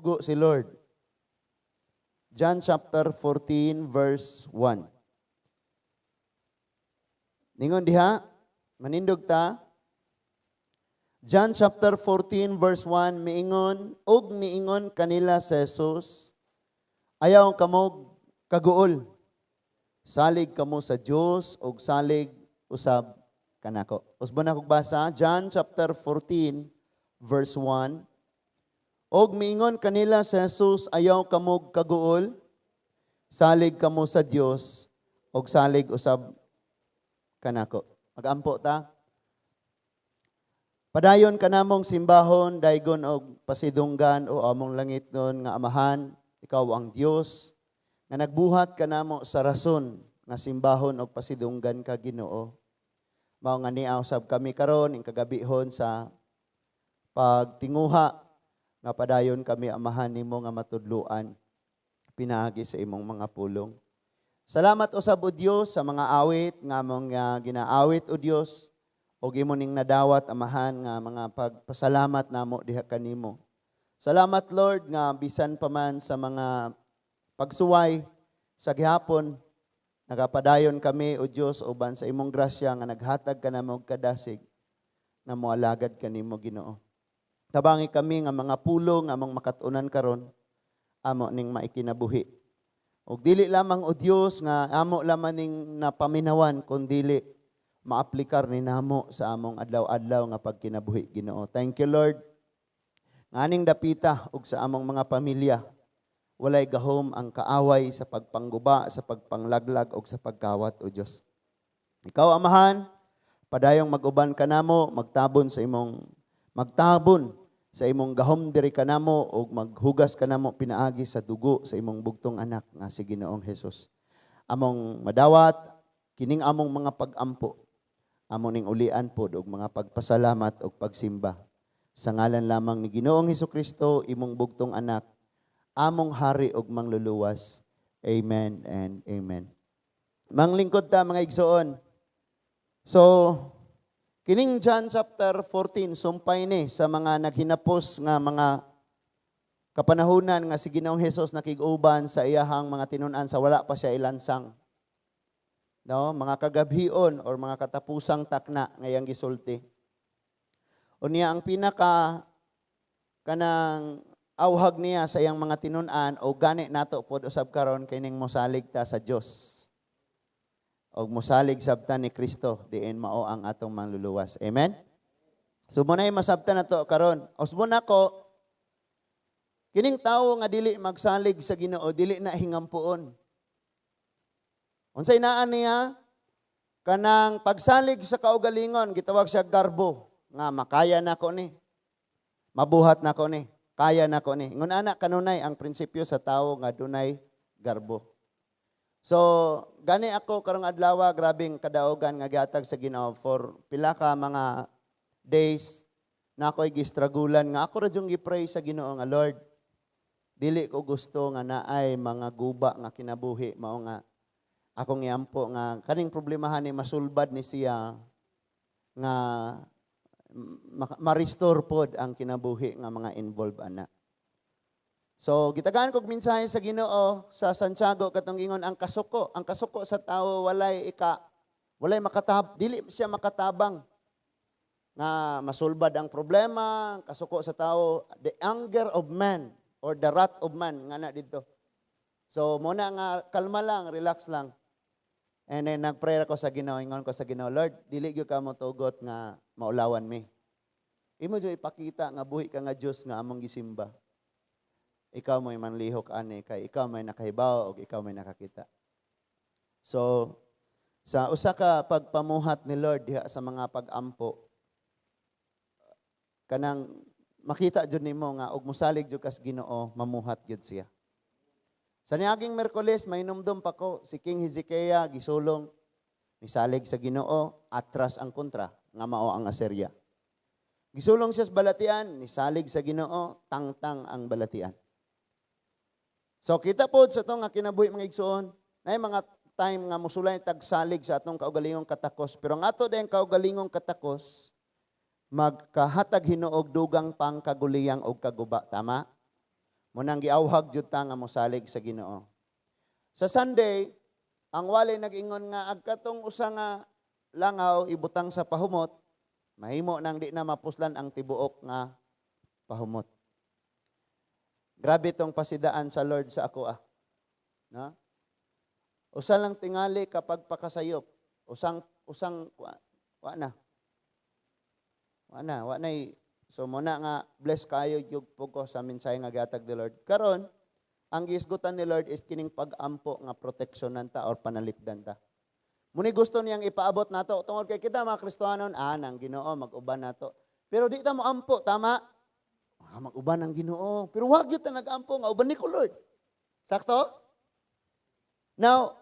Sugo si Lord. John chapter 14 verse 1. Ningon diha, manindog ta. John chapter 14 verse 1, miingon, "Ug miingon kanila si Jesus, 'Ayaw kamo kaguol. Salig kamo sa Dios ug salig usab kanako.'" Usbon ako basa, John chapter 14 verse 1. "Og miingon kanila si Jesus, 'Ayaw kamo kaguol. Salig kamo sa Dios ug salig usab kanako.'" Magampo ta. Padayon kanamong simbahon, daygon og pasidunggan o among langitnon nga Amahan, ikaw ang Dios nga nagbuhat kanamo sa rason nga simbahon og pasidunggan ka, Ginoo. Mao nga niya usab kami karon ing kagabihon sa pagtinguha nga padayon kami, Amahan, nimo nga matudluan pinaagi sa imong mga pulong. Salamat usab, o Dios, sa mga awit nga among ginaawit, o Dios, ug imo ning nadawat, Amahan, nga mga pagpasalamat namo diha kanimo. Salamat, Lord, nga bisan pa man sa mga pagsuway sa gihapon, nagapadayon kami, o Dios, uban sa imong grasya nga naghatag ka namo og kadasig nga moalagad kanimo, Ginoo. Tabangi kami nga mga pulong nga among makatunan karon amo ning maikinabuhi. Og dili lamang, o Dios, nga amo lamang ning napaminawan kun dili maaplikar ni namo sa among adlaw-adlaw nga pagkinabuhi, Ginoo. Thank you, Lord. Nganing dapita ug sa among mga pamilya, walay gahom ang kaaway sa pagpangguba, sa pagpanglaglag ug sa pagkawat, o Dios. Ikaw, Amahan, padayong mag-uban kanamo, magtabon sa imong gahom diri kanamo ug maghugas kanamo pinaagi sa dugo sa imong bugtong anak nga si Ginoong Hesus. Among madawat kining among mga pag-ampo, amo ning ulian pod og mga pagpasalamat ug pagsimba. Sa ngalan lamang ni Ginoong Hesukristo, imong bugtong anak, among hari ug mangluluwas. Amen and amen. Manglingkod ta, mga igsoon. So, kining John chapter 14, sumpay ni sa mga naghinapos nga mga kapanahunan nga si Ginoong Hesus nakig-uban sa iyahang mga tinun-an sa wala pa siya ilansang. No, mga kagabhion or mga katapusang takna ngayang gisulti. Unya ang pinaka kanang awhag niya sa iyang mga tinun-an o gani nato pod usab karon kining mosalig ta sa Dios. Og mosalig sabta ni Kristo diin mao ang atong manluluwas. Amen. So mao nay masabtan nato karon. Usbon nako, kining tawo nga dili magsalig sa Ginoo, dili na hingampuon. Unsay naa niya? Kanang pagsalig sa kaugalingon, gitawag siya garbo, nga makaya nako ni. Mabuhat nako ni. Kaya nako ni. Ingon ana kanunay ang prinsipyo sa tawo nga dunay garbo. So, gani ako karong adlaw, grabing kadaogan nga gihatag sa Ginoo. For pila ka mga days na ako'y gistragulan nga ako ra jung gi-pray sa Ginoo nga, "Lord, dili ko gusto nga naay mga guba nga kinabuhi." Mao nga akong iampo nga kaning problemahan ni masulbad ni siya nga ma-restore pod ang kinabuhi nga mga involved ana. So gitagaan kog mensahe sa Ginoo sa Santiago katong ingon ang kasuko sa tao walay makatab dili siya makatabang nga masulbad ang problema. Ang kasuko sa tao, the anger of man or the wrath of man nga na didto. So mao na nga kalma lang, relax lang. And then nagpray ako sa Ginoo, ingon ko sa Ginoo, "Lord, dili gyud ka mo tugot nga maulawan mi. Imo jud ipakita nga buhi ka nga Dios nga among gisimba. Ikaw mo'y manlihok ani kay ikaw may nakahibaw ug ikaw may nakakita." So sa usa ka pagpamuhat ni Lord diha sa mga pag-ampo, kanang makita jud nimo nga og mosalig jud kas Ginoo, mamuhat gyud siya. Sa niaging Miyerkules, may numdum pa ko, si King Hezekiah gisulong, nisalig sa Ginoo, atras ang kontra, nga mao ang Assyria. Gisulong siya sa balatian, nisalig sa Ginoo, tangtang ang balatian. So kita po sa to nga kinabuhi, mga igsoon, na mga time nga musulay tagsalig sa atong kaugalingong katakos, pero ang ato din kaugalingong katakos magkahatag hinuog dugang pang kaguliyang og kaguba, tama? Munang giawhag jud ta nga mosalig sa Ginoo. Sa Sunday, ang wali nag-ingon nga ag katong usa nga langaw ibutang sa pahumot, mahimo nang di na mapuslan ang tibuok nga pahumot. Grabe tong pasidaan sa Lord sa ako ah. No? Usa lang tingali kapag pakasayop, usang usang wa, wa na. Wa na, wa na. So muna nga bless kayo gyud po ko sa mensahe nga gihatag ni Lord. Karon, ang gihisgutan ni Lord is kining pag-ampo nga proteksyonan ta or panalipdan ta. Muni gusto niyang ipaabot nato tungod kay kita mga Kristohanon, nang Ginoo mag-uban nato. Pero di ta mo ampo, tama? Ah, mag-uban ang Ginoo. Pero wag gyud ta nag-ampo nga uban ni ko, Lord. Sakto? Now,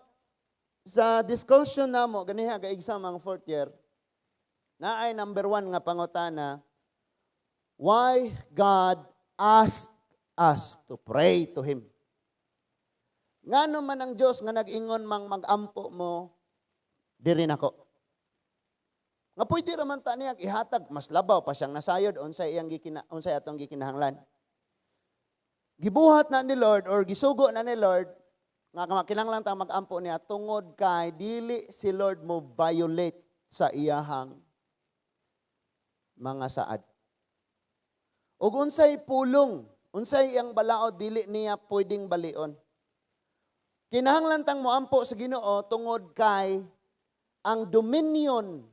sa discussion namo ganiha ga exam ang fourth year, naay number one nga pangutana, why God asked us to pray to Him? Ngano man ang Diyos nga nag-ingon mang mag-ampo mo diri nako? Nga pwede ra man ta niya ihatag, mas labaw pa siyang nasayod unsay atong gikinahanglan. Gibuhat na ni Lord or gisugo na ni Lord nga kinahanglan ta mag-ampo niya tungod kay dili si Lord mo violate sa iyahang mga saad. Ug unsay pulong, unsay iyang balaod, dili niya pwedeng balion. Kinahanglan tang moampo sa Ginoo tungod kay ang dominion,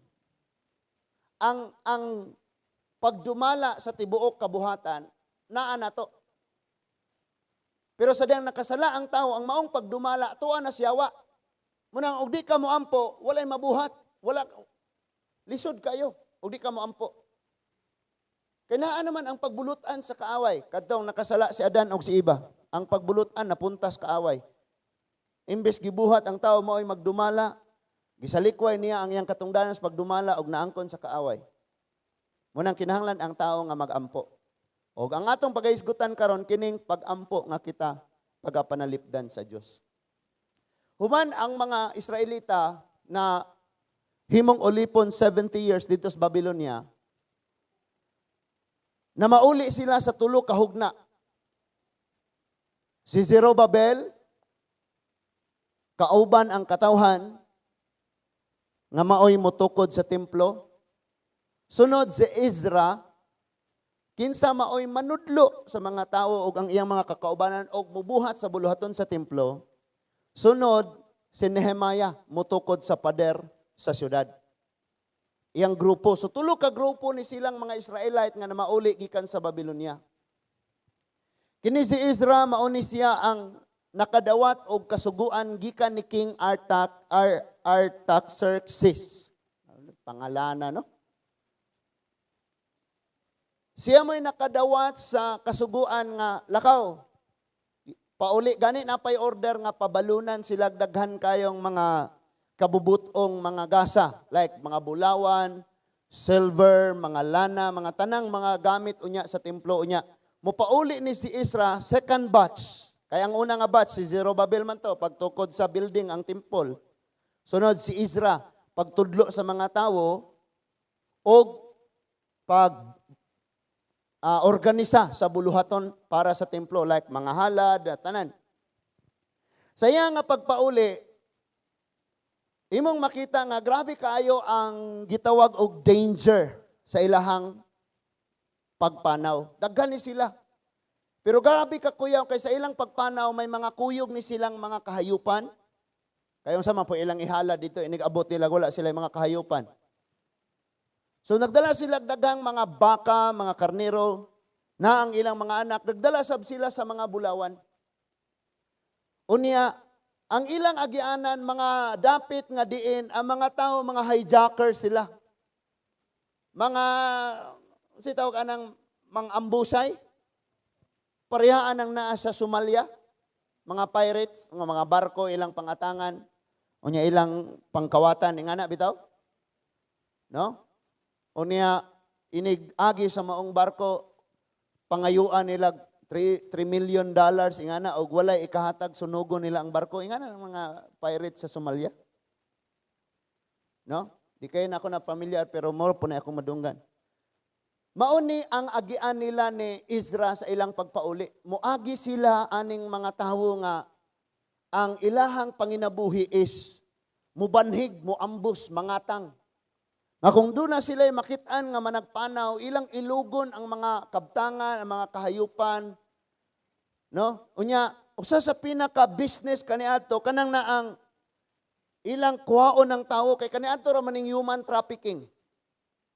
ang pagdumala sa tibuok kabuhatan naa nato. Pero sa diyang nakasala ang tao, ang maong pagdumala tuwa na siyawa. Munang og di ka moampo, walay mabuhat, wala, lisod kayo og di ka moampo. Kay naa naman ang pagbulutan sa kaaway. Kadtong nakasala si Adan og si Eva, ang pagbulutan napuntas kaaway. Imbes gibuhat ang tao mao'y magdumala, gisalikway niya ang iyang katungdanan sa pagdumala og naangkon sa kaaway. Munang kinahanglan ang tao nga magampo. Og ang atong pagahisgutan karon, kining pagampo nga kita pagapanalipdan sa Dios. Human ang mga Israelita na himong ulipon 70 years dito sa Babylonia, na mauli sila sa tulo ka hugna. Si Zerubbabel, kauban ang katawhan nga maoy motukod sa templo. Sunod si Ezra, kinsa maoy manudlo sa mga tao ug ang iyang mga kakaubanan og mubuhat sa buluhaton sa templo. Sunod si Nehemiah, motukod sa pader sa syudad. Iyang grupo. So tulo ka grupo ni silang mga Israelite nga namauli gikan sa Babylonia. Kini si Ezra, mao ni siya ang nakadawat og kasuguan gikan ni King Artaxerxes. Pangalana, no? Siya mo'y nakadawat sa kasuguan nga lakaw. Pauli gani na pay order nga pabalunan sila daghan kayong mga kabubutong mga gasa like mga bulawan, silver, mga lana, mga tanang mga gamit unya sa templo unya. Mopauli ni si Ezra second batch. Kaya ang una nga batch si Zerubbabel man to pagtukod sa building ang temple. Sunod si Ezra pagtudlo sa mga tawo og pag organisa sa buluhaton para sa templo like mga halad, tanan. Sa iya nga pagpauli, imong makita nga grabe kaayo ang gitawag og danger sa ilahang pagpanaw. Daghan ni sila. Pero grabe ka kuyaw kay sa ilang pagpanaw may mga kuyog ni silang mga kahayupan. Kaya unsa man po ilang ihala dito, inig-abot nila wala sila mga kahayupan. So nagdala sila daghang mga baka, mga karnero, na ang ilang mga anak, nagdala sab sila sa mga bulawan. Unya, ang ilang agianan, mga dapit nga diin, ang mga tao, mga hijacker sila. Mga, si tawag anang, mga ambusay, parehaan ang naa sa Somalia, mga pirates, mga barko, ilang pangatangan, unya ilang pangkawatan, ingana bitaw? No? Unya, inig agi sa maong barko, pangayuan nila $3 million, ingana, og walay ikahatag, sunugon nila ang barko, ingana ang mga pirates sa Somalia. No? Di kayo na ako na familiar, pero more po na ako madunggan. Mao ni ang agian nila ni Ezra sa ilang pagpauli. Moagi sila aning mga tawo nga ang ilahang panginabuhi is mubanhig, muambus, mangatang. Nga kung doon na sila makitaan nga managpanaw, ilang ilugon ang mga kabtangan, ang mga kahayupan, no? Unya, usa sa pinaka business kaniadto kanang na ang ilang kuhaon ng tawo kay kaniadto ra maning human trafficking.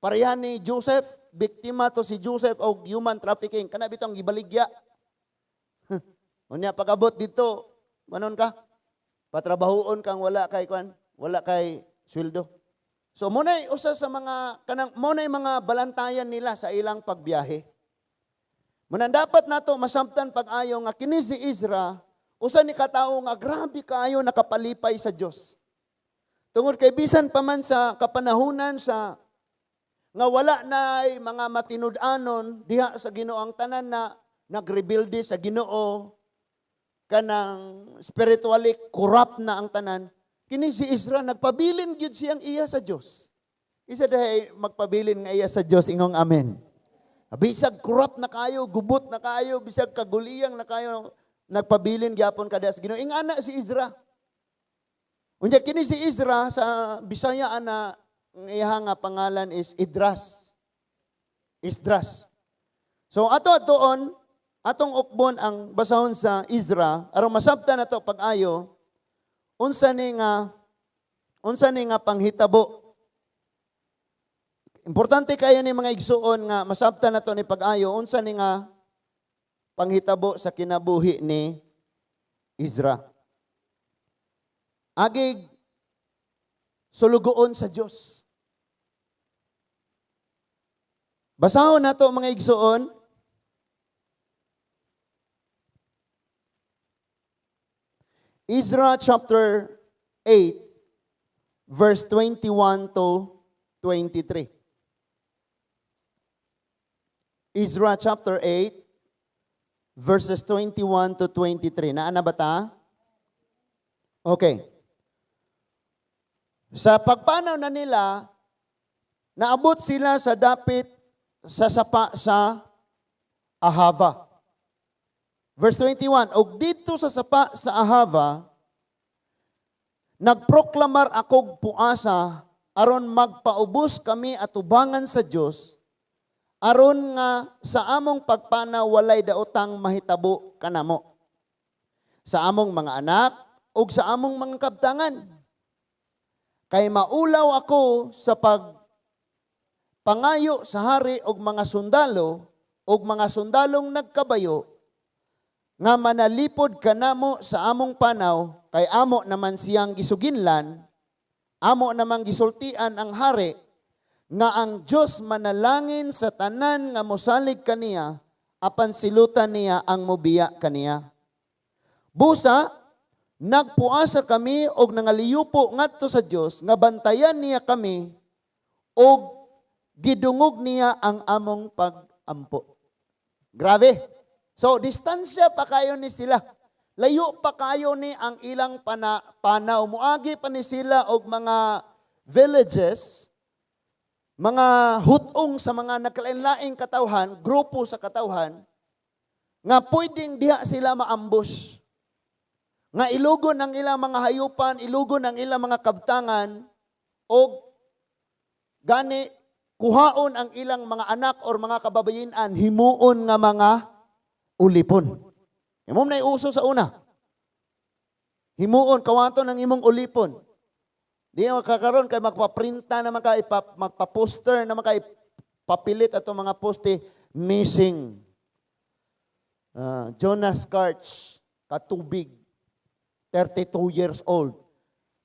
Pareha ni Joseph, biktima to si Joseph og human trafficking. Kana bitong gibaligya. Unya, pag-abot dito, manon ka? Patrabahuon kang wala kay kwan, wala kay sweldo. So mao na usa sa mga kanang mao na mga balantayan nila sa ilang pagbiyahe. Muna dapat nato masamtan pag-ayo nga kini si Ezra usa ni katawo nga grabe kaayo nakapalipay sa Dios. Tungod kay bisan pa man sa kapanahunan sa nga wala na mga matinud-anon diha sa Ginoo, ang tanan na nagrebelde sa Ginoo, kanang spiritually corrupt na ang tanan, kini si Ezra nagpabilin gyud siyang iya sa Dios. Isa dahil magpabilin nga iya sa Dios, ingong amen. Bisag corrupt na kayo, gubot na kayo, bisag kaguliyang na kayo, nagpabilin gyapon kada sa Ginoo. Ingana si Ezra. Unya kini si Ezra, sa Bisaya ana ang iya nga pangalan is Idras. Isdras. So ato atuon, atong ukbon ang basahon sa Ezra aron masabtan nato pag-ayo unsa ni nga panghitabo. Importante kayo ni, mga igsuon, nga masabtan nato ni pag-ayo unsa ni nga panghitabo sa kinabuhi ni Ezra. Agig sulugoon sa Dios. Basahon nato, mga igsuon. Ezra chapter 8 verse 21 to 23. Ezra chapter 8 verses 21 to 23. Naa na ba ta? Okay. Sa pagpanaw na nila, naabot sila sa dapit sa sapa sa Ahava. Verse 21, "Og dito sa sapa sa Ahava, nagproklamar akog puasa aron magpaubos kami atubangan sa Dios, aron nga sa among pagpanaw walay daotang mahitabo kanamo, sa among mga anak ug sa among mga kabtangan. Kay maulaw ako sa pag pangayo sa hari og mga sundalo og mga sundalong nagkabayo nga manalipod kanamo sa among panaw, kay amo naman siyang gisuginlan, amo namang gisultian ang hari nga ang Dios manalangin sa tanan nga mosalig kaniya, apan silutan niya ang mobiya kaniya. Busa nagpuasa kami og nangaliyupo ngadto sa Dios nga bantayan niya kami, og gidungog niya ang among pagampo." Grabe. So, distansya pa kayo ni sila. Layo pa kayo ni ang ilang panaw. Muagi pa ni sila og mga villages, mga hutong sa mga nagkalain-laing katawhan, grupo sa katawhan, nga pwedeng diha sila maambush. Nga ilugon ang ilang mga hayupan, ilugon ang ilang mga kabtangan, og gani kuhaon ang ilang mga anak or mga kababayinan, himuon nga mga ulipon. Imo na uso sa una. Himuon, kawaton ang imong ulipon. Di na kakaron kay magpaprinta naman ka, magpa-poster naman ka, ipapilit atong mga poste, missing. Jonas Karch, katubig, 32 years old.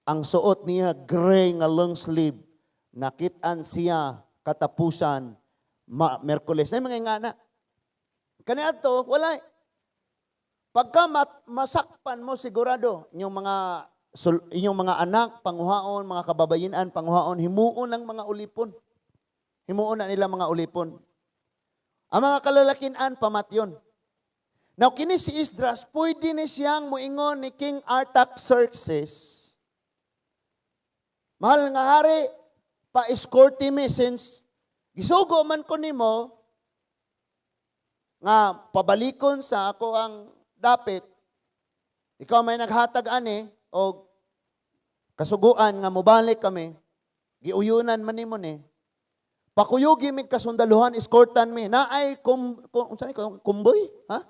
Ang suot niya, gray nga long sleeve. Nakitaan siya katapusan, Merkules. Ay, mga ingana. Kaniadto, wala. Pagka masakpan mo sigurado, inyong mga anak, panguhaon, mga kababayinan, panguhaon, himuon ang mga ulipon. Himuon na nila mga ulipon. Ang mga kalalakinan, pamatyon. Now, kini si Esdras, pwede ni siyang muingon ni King Artaxerxes, "Mahal nga hari, pa-escorte mi since gisugo man ko nimo." Nga pabalikon sa ako ang dapit. Ikaw may naghatag ani og kasuguan nga mobalik kami. Giuyunan man nimo ni. Pakuyugi mi kasundaluhan, escortan mi. Naay kum, unsa ni kumboy? Ha?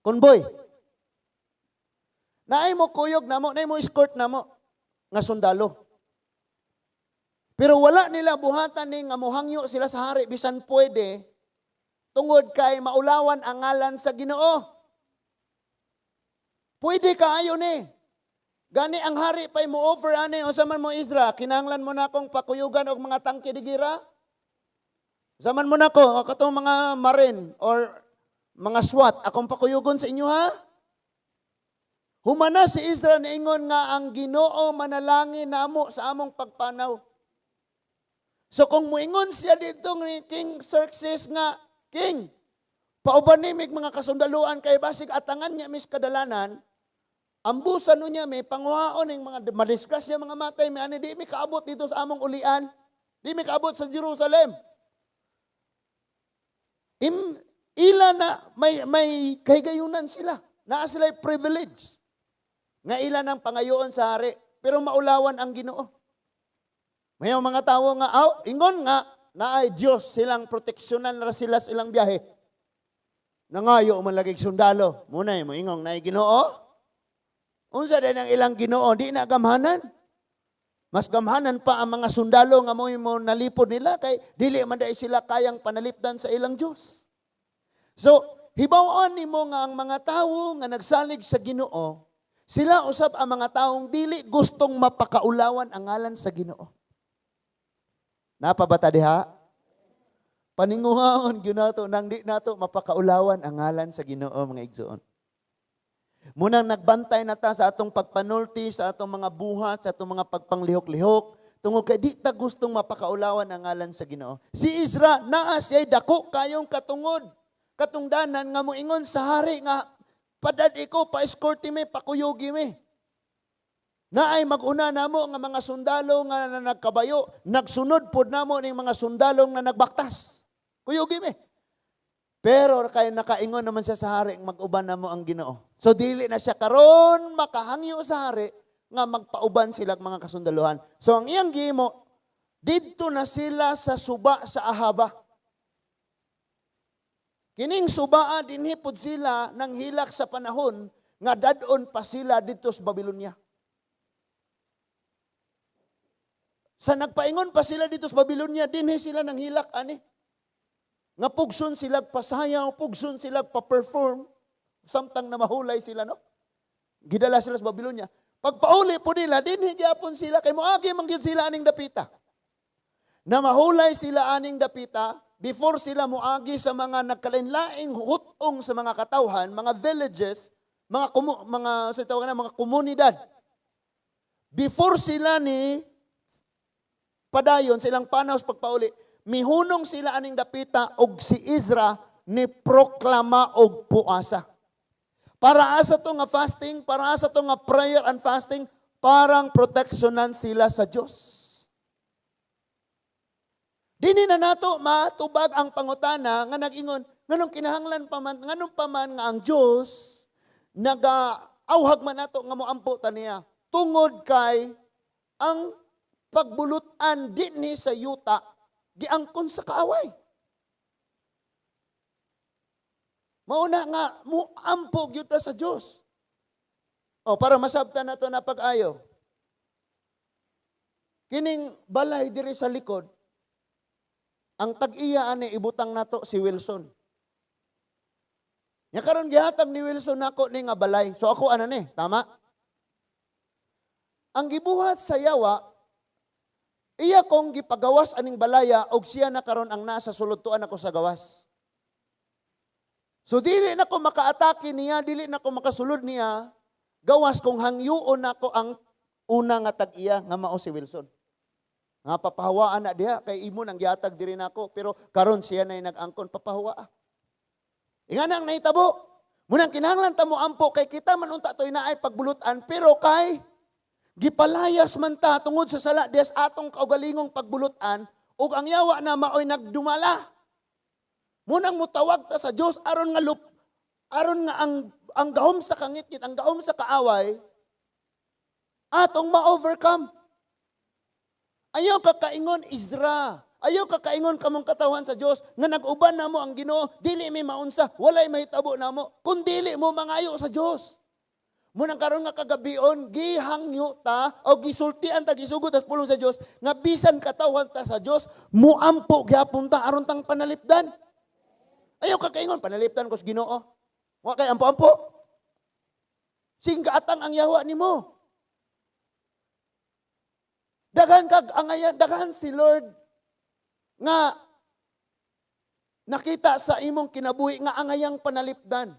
Convoy. Naay mo kuyog namo, naay mo escort namo nga sundalo. Pero wala nila buhatan ni nga mohangyo sila sa hari bisan pwede tungod kay maulawan ang ngalan sa Ginoo. Pwede kaayo ni. Gani ang hari pa'y mo offer ani, unsa man mo, Ezra, kinahanglan mo na akong pakuyugan og mga tangke de gira? Unsa man mo nako katong mga marine or mga SWAT akong pakuyugon sa inyo, ha? Humana si Ezra niingon nga ang Ginoo manalangin namo sa among pagpanaw. So kung muingon siya dito ni King Xerxes nga, "King, pauban ni mig mga kasundaluan kay basig atangan niya mis kadalanan, ambusan niya may panguhaon ning mga madisgrasya, mga matay mi ani, di mi kaabot dito sa among ulian. Di mi kaabot sa Jerusalem." Ila na may kahigayunan sila. Naa sila privilege nga ila nang pangayoon sa hari, pero maulawan ang Ginoo. May mga tawo nga aw, ingon nga naay Dios silang proteksyonan ra sila sa ilang biyahe. Nangayo man lagi sundalo. Muna mo ingong naay Ginoo. Unsa din ang ilang Ginoo, di na gamhanan. Mas gamhanan pa ang mga sundalo nga mo nalipod nila kay dili man dai sila kayang panalipdan sa ilang Dios. So, hibaw-on nimo nga ang mga tawo nga nagsalig sa Ginoo, sila usab ang mga taong dili gustong mapakaulawan ang ngalan sa Ginoo. Napabata diha? Paninguhaon gyud nato nang di nato mapakaulawan ang ngalan sa Ginoo, mga igsoon. Munang nagbantay na ta sa atong pagpanulti, sa atong mga buhat, sa atong mga pagpanglihok-lihok, tungod kay di ta gustong mapakaulawan ang ngalan sa Ginoo. Si Ezra naa siya'y dako kayong katungod, katungdanan nga moingon sa hari nga padad ko, pa-escorti mi, pakuyugi mi. Naay mag-una namo nga mga sundalo nga na nagkabayo, nagsunod pod namo ning mga sundalo nga nagbaktas. Kuyugi mi. Pero kay nakaingon naman siya sa hari, mag-uban namo ang Ginoo. So dili na siya karon makahangyo sa hari nga magpauban sila mga kasundaluhan. So ang iyang gihimo, didto na sila sa suba sa Ahava. Kining subaa, dinhi pod sila nang hilak sa panahon nga dadon pa sila didto sa Babylonia. Sa nagpaingon pa sila dito sa Babylonia, dinhi sila nang hilak ani. Nga pugson sila pasayaw, pugson sila pa-perform, samtang na mahulay sila, no? Gidala sila sa Babylonia. Pagpauli po nila, dinhi gyapon sila, kay moagi man gyud sila aning dapita. Na mahulay sila aning dapita, before sila moagi sa mga nagkalain-laing hutong sa mga katawhan, mga villages, mga sa tawag na mga komunidad. Before sila ni padayon sa ilang panaw sa pagpauli, mihunong sila aning dapita og si Ezra ni proklama og puasa. Para asa to nga fasting, para asa to nga prayer and fasting, parang proteksyonan sila sa Dios. Dini na nato matubag ang pangutana nga nag-ingon, nganong kinahanglan pa man, nganong pa man nga ang Dios nagaauhag man nato nga moampo ta niya? Tungod kay ang pagbulutan dinhi sa yuta giangkon sa kaaway. Mauna nga moampo gyud ta sa Dios. O para masabtan nato na pag-ayo. Kining balay diri sa likod, ang tag-iya ani ibutang nato si Wilson. Nya karon gihatag ni Wilson nako ni nga balay. So ako ana ni, tama? Ang gibuhat sa yawa, iya kong gipagawas aning balaya og siya na karon ang nasa sulod-tuan ako sa gawas. So dili na ko makaatake niya, dili na ko makasulod niya, gawas kung hangyuon nako ang una nga tag-iya nga mao si Wilson. Nga papahawaan na diha kay imo nang gihatag diri nako, pero karon siya na nag-angkon, papahawaa. Ingana ang nahitabo. Munang kinahanglan ta mo ampo kay kita man unta to'y naay pagbulutan, pero kay gipalayas man ta tungod sa sala dias atong kaugalingong pagbulutan ug ang yawa na maoy nagdumala. Munang mutawag ta sa Dios aron nga lup, aron nga ang gahom sa kangitngit, ang gahom sa kaaway atong ma-overcome. Ayaw ka kaingon, Ezra. Ayaw ka kaingon kamong katawhan sa Dios nga nag-uban namo ang Ginoo, dili mi maunsa, walay mahitabo namo kun dili mo mangayo sa Dios. Munang karon nga kagabion, gihangyo ta o gisultian ta, gisugot ta sa pulong sa Dios nga bisan katawhan ta sa Dios, muampo gyapon ta aron tang panalipdan. Ayaw ka kaingon, "Panalipdan ko sa Ginoo." Wa kay ampo-ampo. Singgaatang ang yawa nimo. Daghan kag angayan, daghan si Lord nga nakita sa imong kinabuhi nga angayang panalipdan.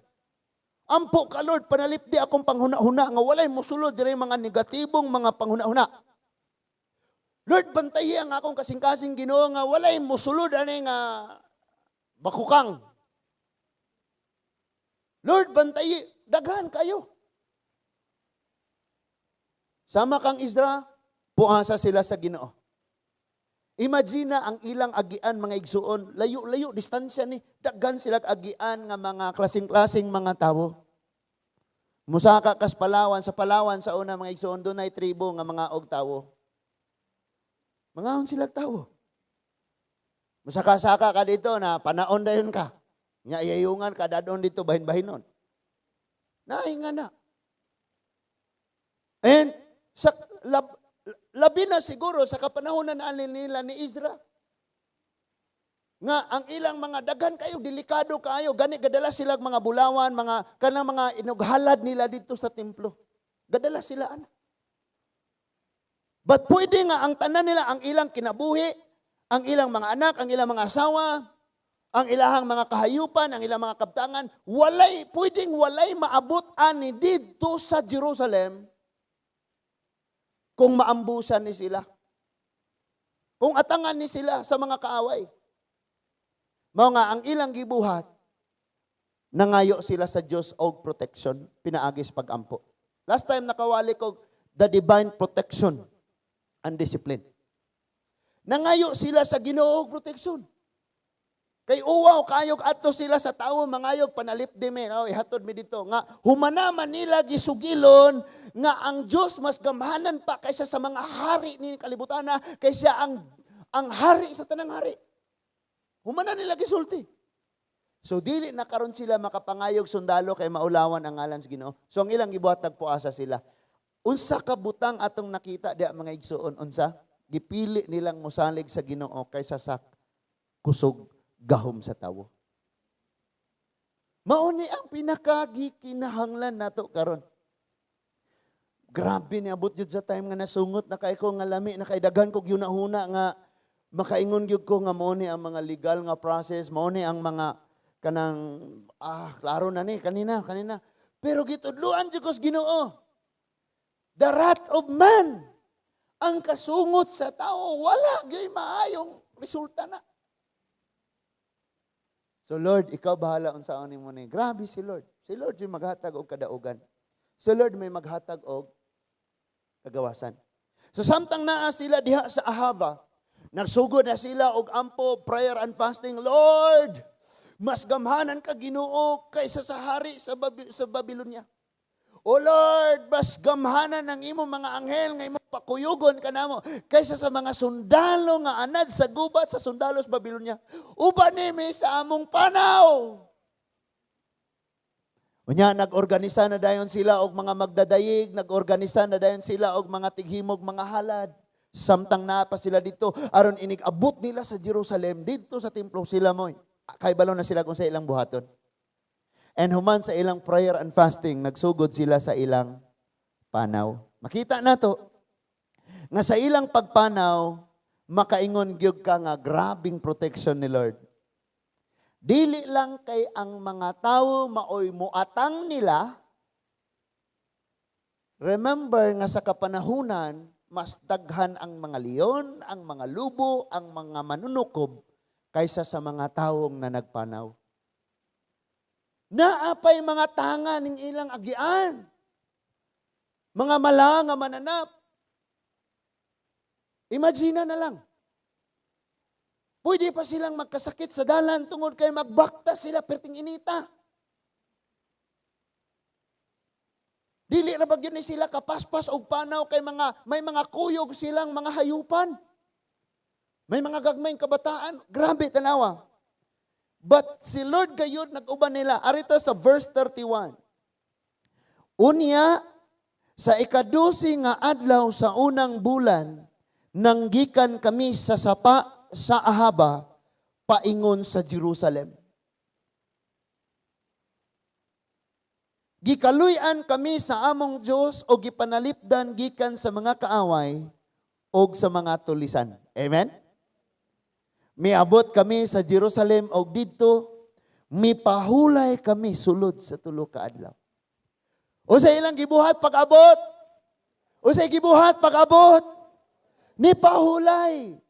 "Ampo ka, Lord, panalipdi akong panghuna-huna nga walay musulod diri mga negatibong mga panghuna-huna. Lord, bantayi ang akong kasing-kasing, Ginoo, nga walay musulod ani nga bakukang. Lord, bantayi," daghan kayo. Sama kang Ezra, puasa sila sa Ginoo. Imagine na ang ilang agian, mga igsuon, layo-layo distansya ni, daghan sila agian nga mga klaseng-klaseng mga tawo. Musaka kas Palawan, sa Palawan sa una, mga igsuon, dunay tribo nga mga og tawo. Mangaon sila tawo. Musaka-saka ka dito na panaon dayon ka. Nya iyayungan ka dadon dito bahin-bahinon. Naay nga na. And sa labi na siguro sa kapanahonan na nila ni Ezra. Nga ang ilang mga daghan kayo, delikado kayo, gani gadala sila mga bulawan, mga kanang mga inughalad nila dito sa templo. Gadala sila ana. But pwede nga ang tanan nila, ang ilang kinabuhi, ang ilang mga anak, ang ilang mga asawa, ang ilahang mga kahayupan, ang ilang mga kabtangan, walay, pwedeng walay maabot ani didto sa Jerusalem kung maambusan ni sila. Kung atangan ni sila sa mga kaaway. Mao nga ang ilang gibuhat, nangayo sila sa Dios og protection, pinaagis pagampo. Last time nakawali ko the divine protection and discipline. Nangayo sila sa Ginoo og protection. Kay uwaw kayog adto sila sa tawo mangayog, "Panalipdi mi, oh, ihatod mi dito," nga humana man nila gisugilon nga ang Dios mas gamhanan pa kaysa sa mga hari ni kalibutan, kaysa ang hari sa tanang hari. Humana nila gisulti. So dili na karon sila makapangayog sundalo kay maulawan ang ngalan sa Ginoo. So ang ilang gibuhat, nagpuasa sila. Unsa ka butang atong nakita diya, mga igsuon? Unsa? Gipili nilang mosalig sa Ginoo kaysa sa kusog gahom sa tawo. Mao ni ang pinakagikinahanglan nato karon. Grabe ni abot jud sa time nga nasungot na kay ko nga lami na kay daghan kog yunahuna nga makaingon gyud ko nga mao ni ang mga legal nga process, mao ni ang mga kanang klaro na ni kanina kanina. Pero gitudluan jud ko sa Ginoo. The wrath of man, ang kasungot sa tao, wala gyud maayong resulta na. So Lord, ikaw bahala unsaon nimo ni. Grabe si Lord. Si Lord yung maghatag og kadaugan. Si Lord may maghatag og kagawasan. So samtang naa sila diha sa Ahava, nagsugod na sila og ampo, prayer and fasting. "Lord, mas gamhanan ka, Ginoo, kaysa sa hari sa Babylonia. O Lord, mas gamhanan ang imong mga anghel nga imong pakuyugon kanamo kaysa sa mga sundalo nga anad sa gubat, sa sundalo sa Babylonia. Uban nimi sa among panaw." Unya nag-organisa na dayon sila og mga magdadayig, nag-organisa na dayon sila og mga tighimog mga halad. Samtang naa pa sila dito, aron inig abot nila sa Jerusalem, didto sa templo sila moy. Kaybalo na sila kung sa ilang buhaton. And human sa ilang prayer and fasting, nagsugod sila sa ilang panaw. Makita nato nga sa ilang pagpanaw, makaingon gyud ka nga grabing protection ni Lord. Dili lang kay ang mga tao maoy muatang nila. Remember nga sa kapanahunan, mas daghan ang mga leon, ang mga lubo, ang mga manunukob kaysa sa mga tawong na nagpanaw. Naa pay mga tanga ning ilang agian. Mga mala nga mananap. Imagine na lang. Pwede pa silang magkasakit sa dalan tungod kay magbakta sila perting inita. Dili ra ba gyud ni sila kapaspas og panaw kay mga may mga kuyog silang mga hayupan. May mga gagmayng kabataan. Grabe tanawa. But si Lord gayud nag-uban nila. Arito sa verse 31. Unya, sa ikadusi nga adlaw sa unang bulan, nanggikan kami sa sapa sa Ahaba, paingon sa Jerusalem. Gikaluy-an kami sa among Dios o gipanalipdan gikan sa mga kaaway o sa mga tulisan. Amen? Miabot kami sa Jerusalem og didto mipahulay kami sulod sa tulo ka adlaw. Unsay ilang gibuhat pag-abot? Unsay gibuhat pag-abot? Nipahulay.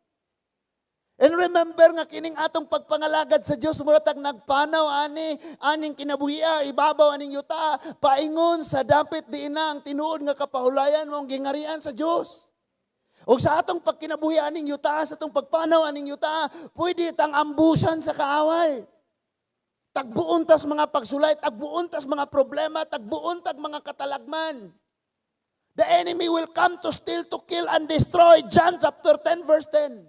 And remember nga kining atong pagpangalagad sa Dios, mura tag nagpanaw ani aning kinabuhia, ibabaw aning yuta, paingon sa dapit diin na ang tinuod nga kapahulayan mong gingarian sa Dios. Og sa atong pagkinabuhi aning yuta, sa atong pagpanaw aning yuta, pwede tang ambusan sa kaaway. Tagbuon tas mga pagsulay, tagbuon tas mga problema, tagbuon tag mga katalagman. The enemy will come to steal, to kill, and destroy. John chapter 10 verse 10.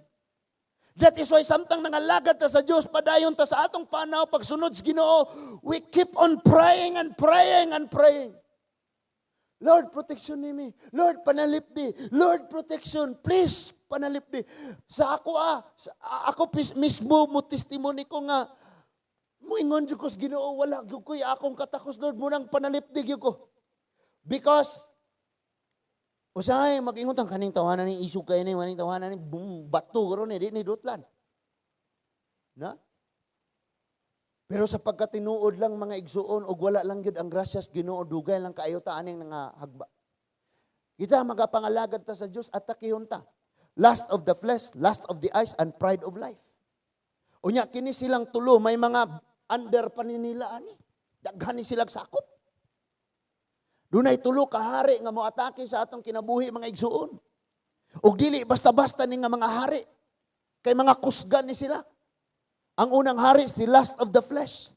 That is why samtang nangalagad ta sa Dios, padayon ta sa atong panaw, pagsunod sa Ginoo, we keep on praying and praying and praying. Lord, protection nimi. Lord, panalipdi. Lord, protection. Please, panalipdi. Sa ako sa, ako mismo mo testimony ko nga muingon jud ko sa Ginoo, wala gyud ko'y akong katakos, Lord, munang panalipdi gyud ko. Because usahay mag-ingon tang kaning tawanan ni isog kay ni maning tawanan ni boom, bato ron ni di ni dutlan. Na? Pero sa pagkatinuod lang, mga igsuon, og wala lang gyud ang grasyas Ginoo, dugay lang kaayo ta aning nga hagba. Kita magapangalagad ta sa Dios at takihon ta. Lust of the flesh, lust of the eyes, and pride of life. Unya kini silang tulo may mga under pa ni nila ani. Daghan ni silang sakop. Dunay tulo ka hari nga moatake sa atong kinabuhi, mga igsuon. Ug dili basta-basta ni nga mga hari. Kay mga kusgan ni sila. Ang unang hari si lust of the flesh.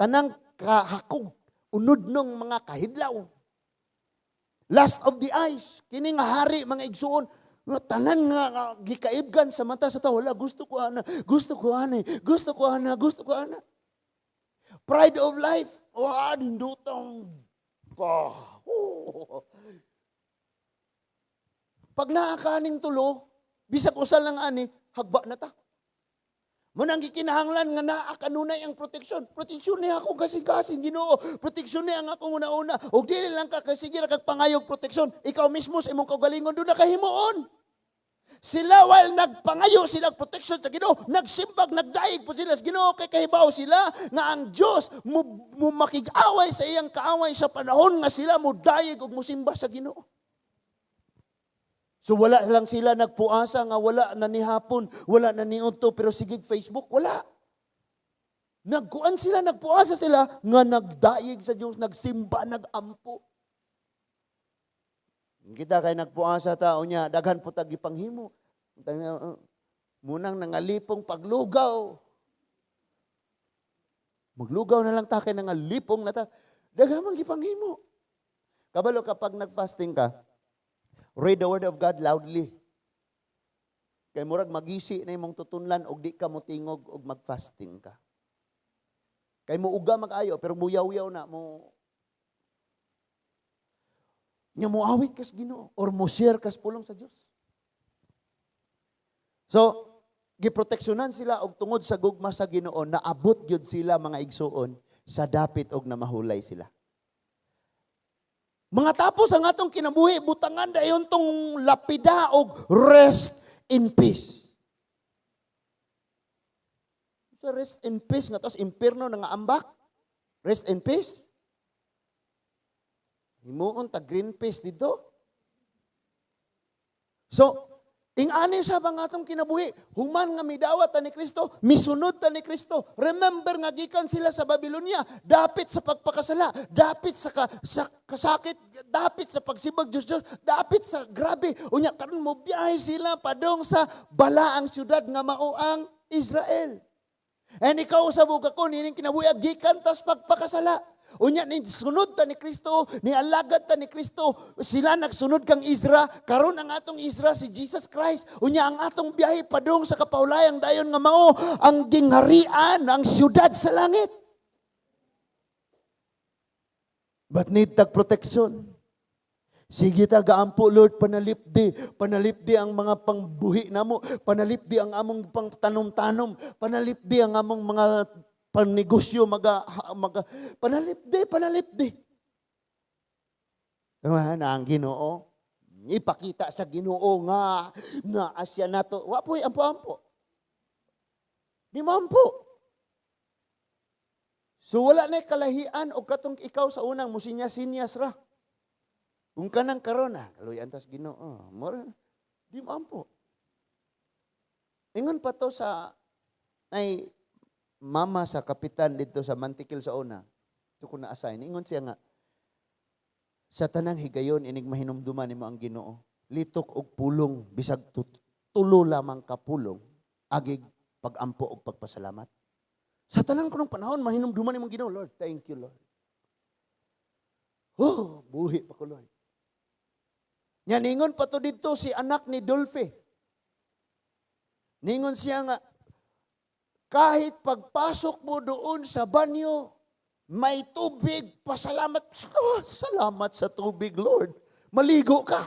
Tanang kahakog, unod nung mga kahidlaw. Lust of the eyes. Kini nga hari, mga igsuon, nga tanan nga gikaibgan sa mata sa tao, wala, gusto ko ana, gusto ko ana, gusto ko ana, gusto ko ana. Pride of life. Wa nindutang pa. Oh. Pag naakaning tulo, bisag usa lang ani, hagba na ta. Munang gikinahanglan nga naa kanunay ang proteksyon. Proteksyon ni ako kasing-kasing, Ginoo. Proteksyon ni ang akong una-una. Og dili lang ka kasi ra kag pangayog proteksyon. Ikaw mismo sa imong kaugalingon duna kahimuon. Sila, while nagpangayo sila protection sa Ginoo, nagsimbag, nagdaig po sila sa Ginoo kay kahibaw sila nga ang Dios mo makig-away sa iyang kaaway sa panahon nga sila mo dayeg ug mosimba sa Ginoo. So wala lang sila nagpuasa nga wala na ni hapon, wala na ni udto, pero sige Facebook, wala. Nagkuan sila, nagpuasa sila nga nagdayeg sa Dios, nagsimba, nagampo. Kita kay nagpuasa ta unya daghan po tag gipanghimo. Munang nangalipong paglugaw. Maglugaw na lang ta kay nangalipong na ta. Daghan man gipanghimo. Kabalo kapag nagfasting ka, read the word of God loudly. Kay murag magisi na imong tutunlan og di ka motingog og magfasting ka. Kay muuga mag-ayo pero muyaw-yaw na mo. Nya moawit kas Ginoo or mo share kas pulong sa Dios. So, giproteksyonan sila og tungod sa gugma sa Ginoo, naabot gyud sila, mga igsuon, sa dapit og namahulay sila. Mga tapos ang atong kinabuhi, butangan dayon tong lapida og rest in peace. So rest in peace nga tos impierno na nga ambak. Rest in peace. Himuon ta green peace dito. So, Ingani sa nga atong kinabuhi, human nga midawat ta ni Kristo, misunod ta ni Kristo. Remember nga gikan sila sa Babylonia, dapit sa pagpakasala, dapit sa kasakit, dapit sa pagsibag Diyos Diyos, dapit sa grabe. Unya karon mo biyahe sila padong sa balaang syudad nga mao ang Israel. And ikaw sa ug ako, nining kinabuhi gikan tas pagpakasala. Unya ni sunod ta ni Kristo, ni alagad ta ni Kristo, sila nagsunod kang Ezra, karon ang atong Ezra si Jesus Christ. Unya ang atong biyahe padung sa kapaulayang dayon nga mao ang gingharian, ang syudad sa langit. But need tag protection. Sige ta gaampo, Lord, panalipdi, panalipdi ang mga pangbuhi namo, panalipdi ang among pangtanom-tanom, panalipdi ang among mga panegosyo, maga panalipdi, panalipdi. Na ang Ginoo, ipakita sa Ginoo nga na asya nato. Wa po'y ampo-ampo. Di mo ampo. So wala na kalahian og katong ikaw sa unang musinya-sinyas ra. Kung kanang karon ah, kaluyan tas Ginoo, mora di mo ampo. Ingon pa to sa ay mama sa kapitan dito sa Mantikil sa una. Ito ko na-assign. Ingon siya nga, sa tanang higayon, inig mahinumduman nimo ang Ginoo. Litok og pulong, bisag tulo lamang ka pulong, agig pagampo og pagpasalamat. Sa tanan kunong panahon, mahinumduman nimo ang Ginoo. Lord, thank you, Lord. Oh, buhi pa ko, Lord. Nya ningon pa to dito si anak ni Dolphy. Ningon siya nga, kahit pagpasok mo doon sa banyo, may tubig, pasalamat. Oh, salamat sa tubig, Lord. Maligo ka.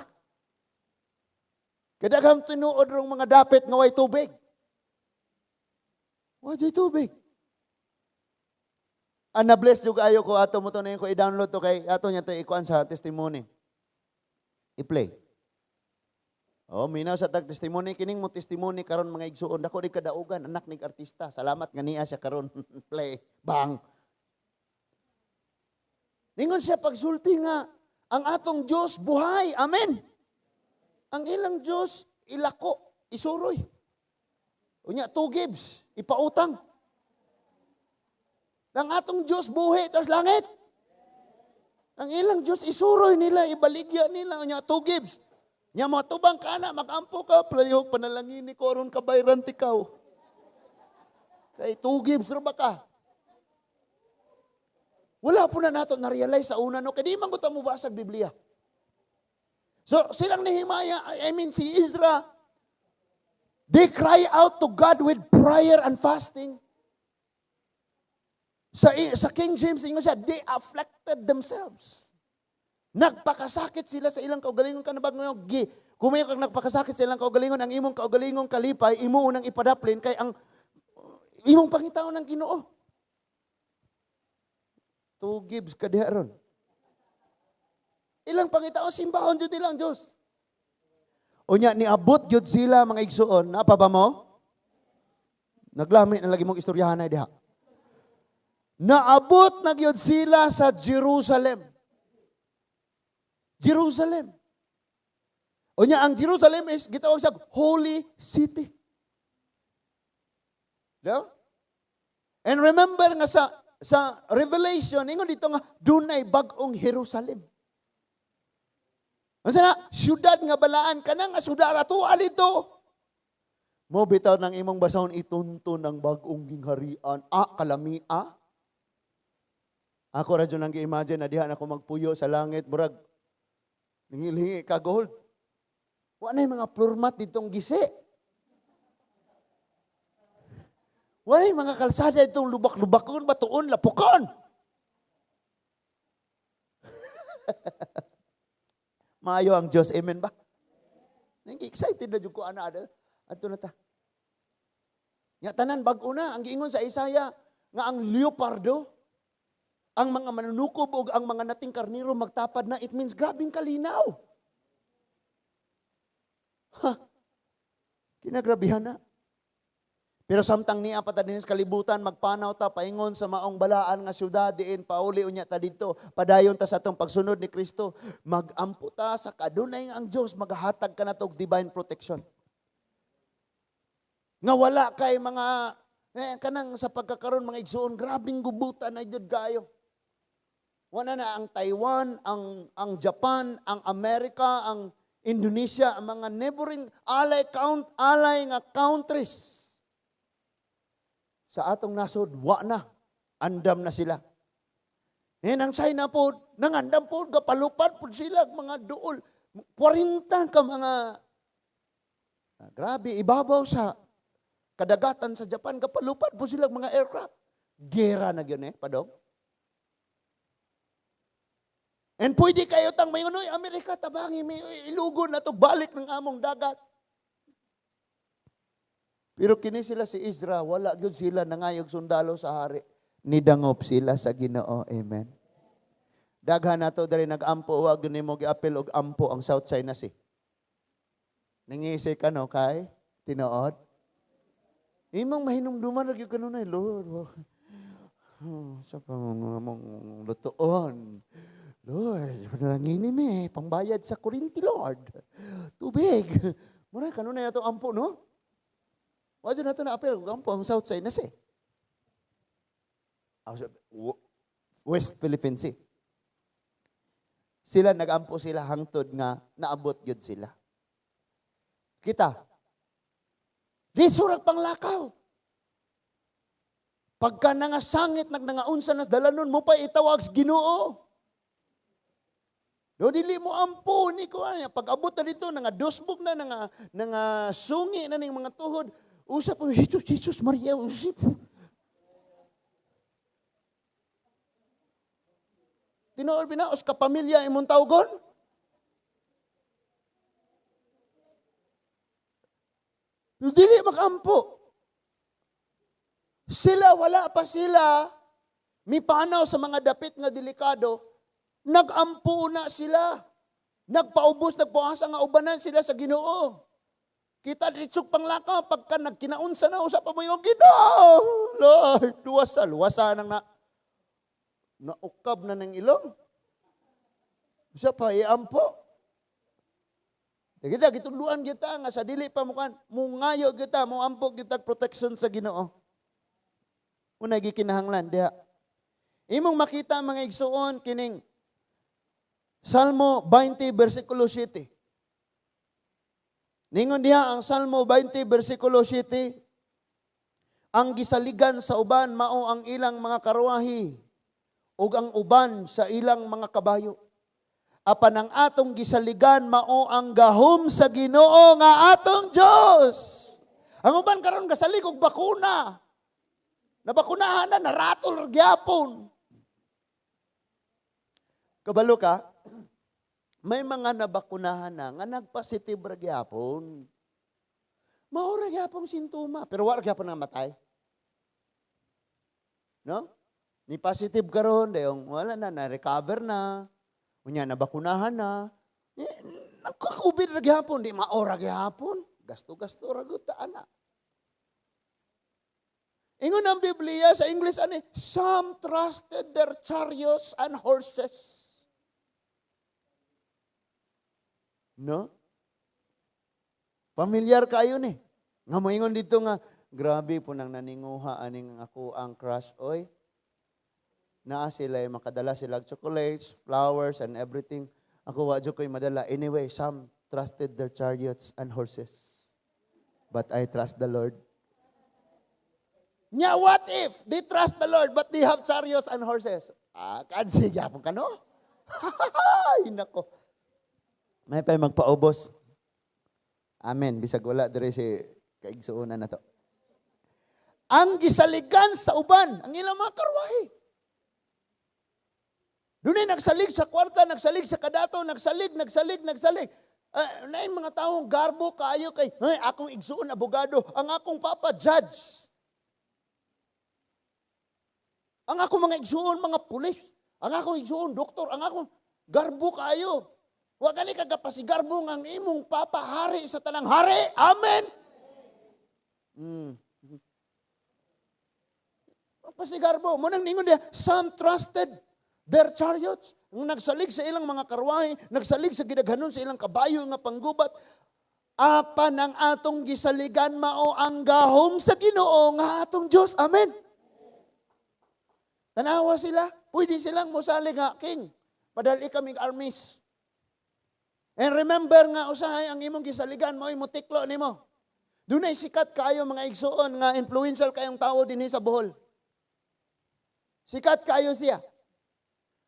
Kadaghang tinuod rong mga dapit nga way tubig. Wa tubig. Ah, na-bless jud ayo ko ato mo to na ko i-download to kay ato niya to ikuan sa testimony. I-play. Oh, minaw sa tag testimony kining mo testimony karon, mga igsuon, dako ni kadaugan, anak ni artista. Salamat nga niya siya karon. Play. Bang. Ningon siya pagsulti nga ang atong Dios buhay. Amen. Ang ilang Dios ilako, isuroy. Unya two gives, ipautang. Ang atong Dios buhi tas langit. Ang ilang Dios isuroy nila, ibaligya nila, unya two gives. Nya mo tubang ka na, magampo ka, playog panalangin ni ko aron kabayran tikaw. Kay two gives ra ba ka? Wala po na nato na-realize sa una, no? Kaya di man ko mo basag Biblia. So, silang Nehemiah, I mean si Ezra, they cry out to God with prayer and fasting. Sa King James, ingon siya, they afflicted themselves. Nagpakasakit sila sa ilang kaugalingon kanabag ngayon. Gi, kung may kang nagpakasakit sa ilang kaugalingon, ang imong kaugalingong kalipay, imo unang ipadaplin kay ang imong pangitaon ng Ginoo. Two gives ka diha ron. Ilang pangitaon, simbahon jud ilang Diyos. Unya, niabot jud sila, mga igsuon. Napa ba mo? Naglami na lagi mong istoryahan na diha. Naabot na gyud sila sa Jerusalem. Jerusalem. Unya, ang Jerusalem is gitawag siya Holy City. No? And remember nga sa Revelation, ingon dito nga dunay bag-ong Jerusalem. Unsa na? Syudad nga balaan kana nga syudad ato dito. Mo bitaw ng imong basahon itunton ang bag-ong gingharian. Ah, kalami ah. Ako ra jud ang gi-imagine na diha na ako magpuyo sa langit, murag nangilhingi ka gold. Wa na mga floor mat ditong gisi. Wa na mga kalsada ditong lubak-lubakon, batuon, lapukon. Maayo ang Diyos, amen ba? Excited na jud ko ana ada. Adto na ta. Nga tanan bag-o na ang giingon sa Isaiah nga ang leopardo, ang mga manunukob ug ang mga nating karniro magtapad na, it means grabing kalinaw. Ha? Kinagrabihan na. Pero samtang niya pa ta dinhi sa kalibutan, magpanaw ta paingon sa maong balaan nga syudad diin pauli unya ta didto, padayon ta sa atong pagsunod ni Kristo, magampo ta sa kadunay ang Dios maghatag ka nato og divine protection. Nga wala kay mga kanang sa pagkakaroon, mga igsuon, grabing gubutan na jud kayo. Wala na ang Taiwan, ang Japan, ang Amerika, ang Indonesia, ang mga neighboring ally nga countries. Sa atong nasod, wa na. Andam na sila. Eh, ang China po, nangandam po, gapalupad po sila, mga duol. 40 ka mga, grabe, ibabaw sa kadagatan sa Japan, gapalupad po sila mga aircraft. Gera na yun eh, padong. And pwede kayo tang mayon, "Oy, Amerika, tabangi, may ilugon na to, balik ng among dagat." Pero kini sila si Ezra, wala gyud sila nangayog sundalo sa hari. Nidangop sila sa Ginoo. Amen. Daghan nato diri nag-ampo, wa gyud nimo giapil og ampo ang South China Sea. Nangisi ka, no, kay tinuod. Imong mahinumduman ra gyud kanunay, "Lord. Oh, sa pang lutuon. Lord, panalangin mi, pangbayad sa kuryente, Lord. Tubig." Mura kanunay ato ampo, no? Wa jud nato na apil og ampo ang South China Sea. West Philippine Sea. Sila nagampo sila hangtod nga naabot gyud sila. Kita. Di surag panglakaw. Pagka nangasangit, nagnangaunsa nas dalanon mo pa itawag sa Ginoo. Do dili mo ampo ni ko ani. Pag abot na dito, nga dusbog na, nga sungi na ning mga tuhod. Usap po, "Jesus, Jesus, Maria, usip." Tinuod binaos ka pamilya imong tawgon? Dili makampo. Sila, wala pa sila mipanaw sa mga dapit nga delikado, nagampo na sila. Nagpaubos, nagpuasa nga ubanan sila sa Ginoo. Kita ditsog panglakaw, pagka nagkinaunsa na, usap pa mo yung Ginoo. Lord, luwasa, luwasa nang na. Naukab na ng ilong. Usa pa, iampo. Kita, gituluan kita nga sa dili pa mukan, mungayo kita, muampo kita protection sa Ginoo. Unay gikinahanglan diha. Imong makita, mga igsuon, kining Salmo 20 versikulo 7. Ningon diha ang Salmo 20 versikulo 7, ang gisaligan sa uban mao ang ilang mga karwahi ug ang uban sa ilang mga kabayo. Apan ang atong gisaligan mao ang gahom sa Ginoo nga atong Dios. Ang uban karon gasalig og bakuna. Nabakunahan na, naratol ra gyapon. Kabalo ka, may mga nabakunahan na nga nagpositive ra gyapon. Mao ra gyapon sintoma, pero wa ra gyapon namatay. No? Ni positive karon, dayong wala na, na-recover na. Unya nabakunahan na. Eh, nagka-COVID ra gyapon, di mao ra gyapon. Gasto-gasto ra gud ta ana. Ingon ang Biblia sa English ani, some trusted their chariots and horses. No? Familiar kayo ni. Nga moingon dito nga, grabe po nang naninguha aning ako ang crush, oy. Naa sila, makadala sila og chocolates, flowers, and everything. Ako wa jud ko'y madala. Anyway, some trusted their chariots and horses. But I trust the Lord. Nya, what if they trust the Lord but they have chariots and horses? Ah, kansi gyapon ka, no? Ay, nako. May pa'y magpaubos. Amen. Bisag wala diri si kaigsuonan na to. Ang gisaligan sa uban, ang ilang mga karwahe. Dunay nagsalig sa kwarta, nagsalig sa kadato, nagsalig, nagsalig, nagsalig. Naay mga taong garbo kaayo kay, ay, akong igsuon abogado, ang akong papa judge. Ang akong mga igsuon mga pulis, ang akong igsuon doktor, ang akong garbo kaayo. Wa gani ka gapasigarbo nga ang imong papa hari sa tanang hari. Amen. Pasigarbo. Mo nang ningon diya, some trusted their chariots. Ang nagsalig sa ilang mga karwahe, nagsalig sa gidaghanon sa ilang kabayo nga panggubat. Apan ang atong gisaligan mao ang gahom sa Ginoo nga atong Dios. Amen. Tanawa sila, pwede silang mosalig nga, "King, padali kaming armies." And remember nga usahay ang imong gisaligan mao motiklo nimo. Dunay sikat kaayo, mga igsuon, nga influential kayong tao dinhi sa Bohol. Sikat kaayo siya.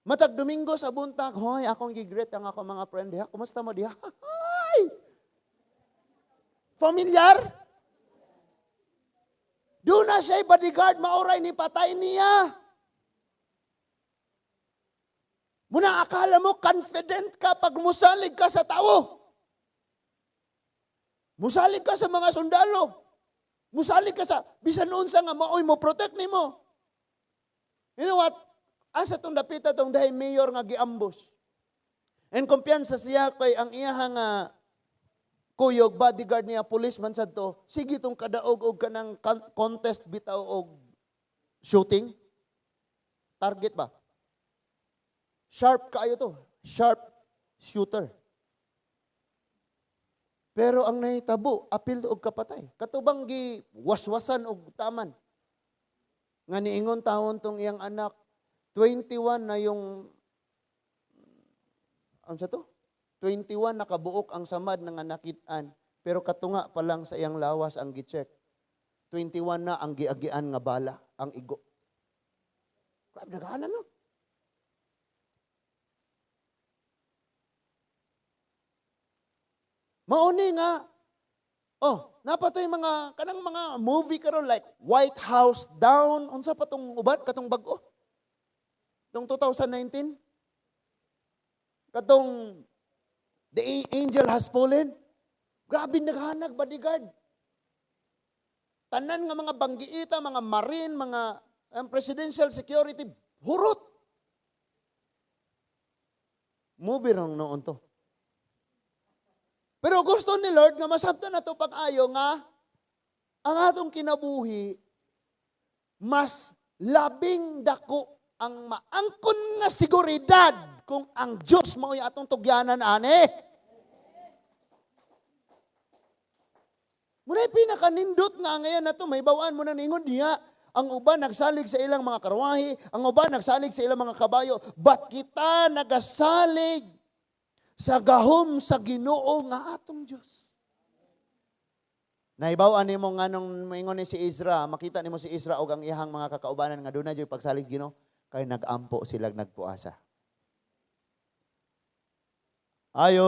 Matag Domingo sa buntag, "Hoy, akong gi-greet ang ako mga friend diha. Kumusta mo diha?" Hi! Familiar? Duna siya bodyguard, mao ray nipatay niya. Muna akala mo confident ka pag musalig ka sa tao. Musalig ka sa mga sundalo. Musalig ka sa bisan unsa nga maoy mo protect nimo. You know what? Asa tong dapita tong dahil mayor nga giambush? And kumpiyansa siya kay ang iyaha nga kuyog, bodyguard niya, police man sad to, sige tong kadaog og kanang contest bitaw og shooting. Target ba? Sharp kaayo to. Sharp shooter. Pero ang nahitabo, apil og kapatay. Katubang gi waswasan og taman. Nga niingon tawon tong iyang anak, 21 na yung, ano sa to? 21 nakabuok ang samad nga nakit-an, pero katunga pa lang sa iyang lawas ang gi-check. 21 na ang giagian nga bala, ang igo. Grabe, naghanan, no? Mauni nga, oh, napatoy mga, kanang mga movie karon like White House Down, unsa pa tong uban, katong bag-o? Tong 2019? Katong The Angel Has Fallen. Grabe, naghanag bodyguard. Tanan nga mga banggiita, mga marine, mga presidential security, hurot. Movie rang noon to. Pero gusto ni Lord nga masabtan na to pag-ayo nga ang atong kinabuhi, mas labing dako ang maangkon nga seguridad kung ang Diyos mao'y atong tugyanan ani. Muna'y pinakanindot nga ngayon na to, may bawaan mo na ningon diha. Ang uban nagsalig sa ilang mga karwahe, ang uban nagsalig sa ilang mga kabayo, but kita nagasalig sa gahom sa Ginoo nga atong Dios. Nahibaw-an nimo nganong moingon ni si Ezra, makita nimo si Ezra og ang iyang mga kakaubanan nga doon na jud pagsalig Ginoo, kay nag-ampo sila, nagpuasa. Ayo,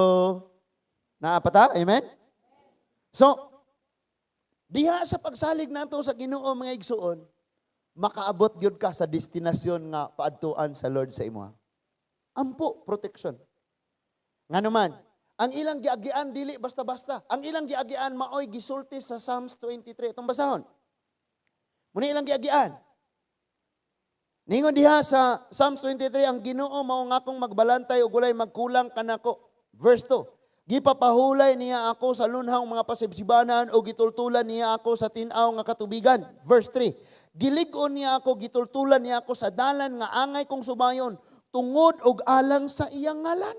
naapata? Amen? So, diha sa pagsalig nato sa Ginoo, mga igsuon, makaabot gyud ka sa destinasyon nga paadtuan sa Lord sa imoha. Ampo, protection. Nga naman, ang ilang giagian dili basta-basta. Ang ilang giagian maoy gisulti sa Psalms 23. Itong basahon. Muna ilang giagian. Ningon diha sa Psalms 23, "Ang Ginoo mao nga akong magbalantay ug walay magkulang kanako." Verse 2. "Gipapahulay niya ako sa lunhaw mga pasibsibanan o gitultulan niya ako sa tin-aw nga katubigan." Verse 3. "Gilig-on niya ako, gitultulan niya ako sa dalan nga angay kong subayon tungod og alang sa iyang ngalan."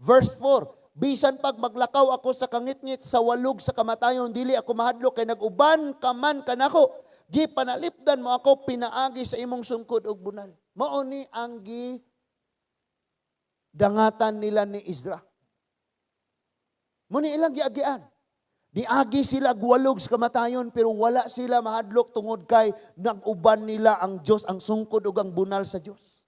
Verse 4. "Bisan pag maglakaw ako sa kangitngit sa walog sa kamatayon, dili ako mahadlok kay nag-uban ka man kanako. Gipanalipdan mo ako pinaagi sa imong sungkod ug bunal." Mao ni ang gi dangatan nila ni Ezra. Muni ilang giagian. Diagi sila gwalog sa kamatayon pero wala sila mahadlok tungod kay nag-uban nila ang Dios, ang sungkod ug ang bunal sa Dios.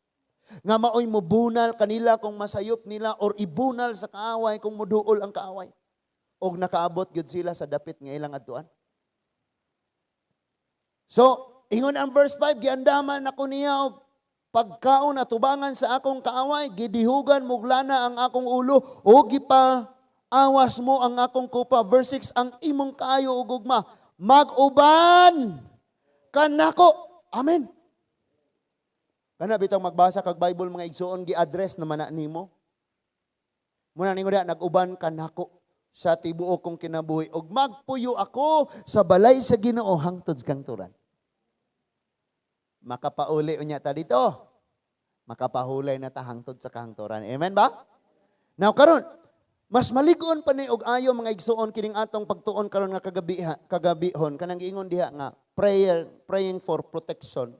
Nga maoy mobunal kanila kung masayop nila or ibunal sa kaaway kung muduol ang kaaway. Og nakaabot gyud sila sa dapit nga ilang adtuan. So, ingon ang verse 5, "Giandaman ako niya og pagkaon atubangan sa akong kaaway, gidihugan muglana ang akong ulo, o gipa awas mo ang akong kupa." Verse 6, "Ang imong kaayo ug gugma mag-uban kanako." Amen. Kana bitong magbasa kag Bible, mga igsuon, gi-address naman na nimo. Muna ningo diha, "Nag-uban kanako sa tibuok kong kinabuhi ug magpuyo ako sa balay sa Ginoo hangtod sa kangturan." Makapauli unya ta dito. Makapahulay na ta hangtod sa kahangturan. Amen ba? Now karon, Mas malig-on pa ni og ayo, mga igsuon, kining atong pagtuon karon nga kagabi, kagabihon, kanang giingon diha nga prayer, praying for protection.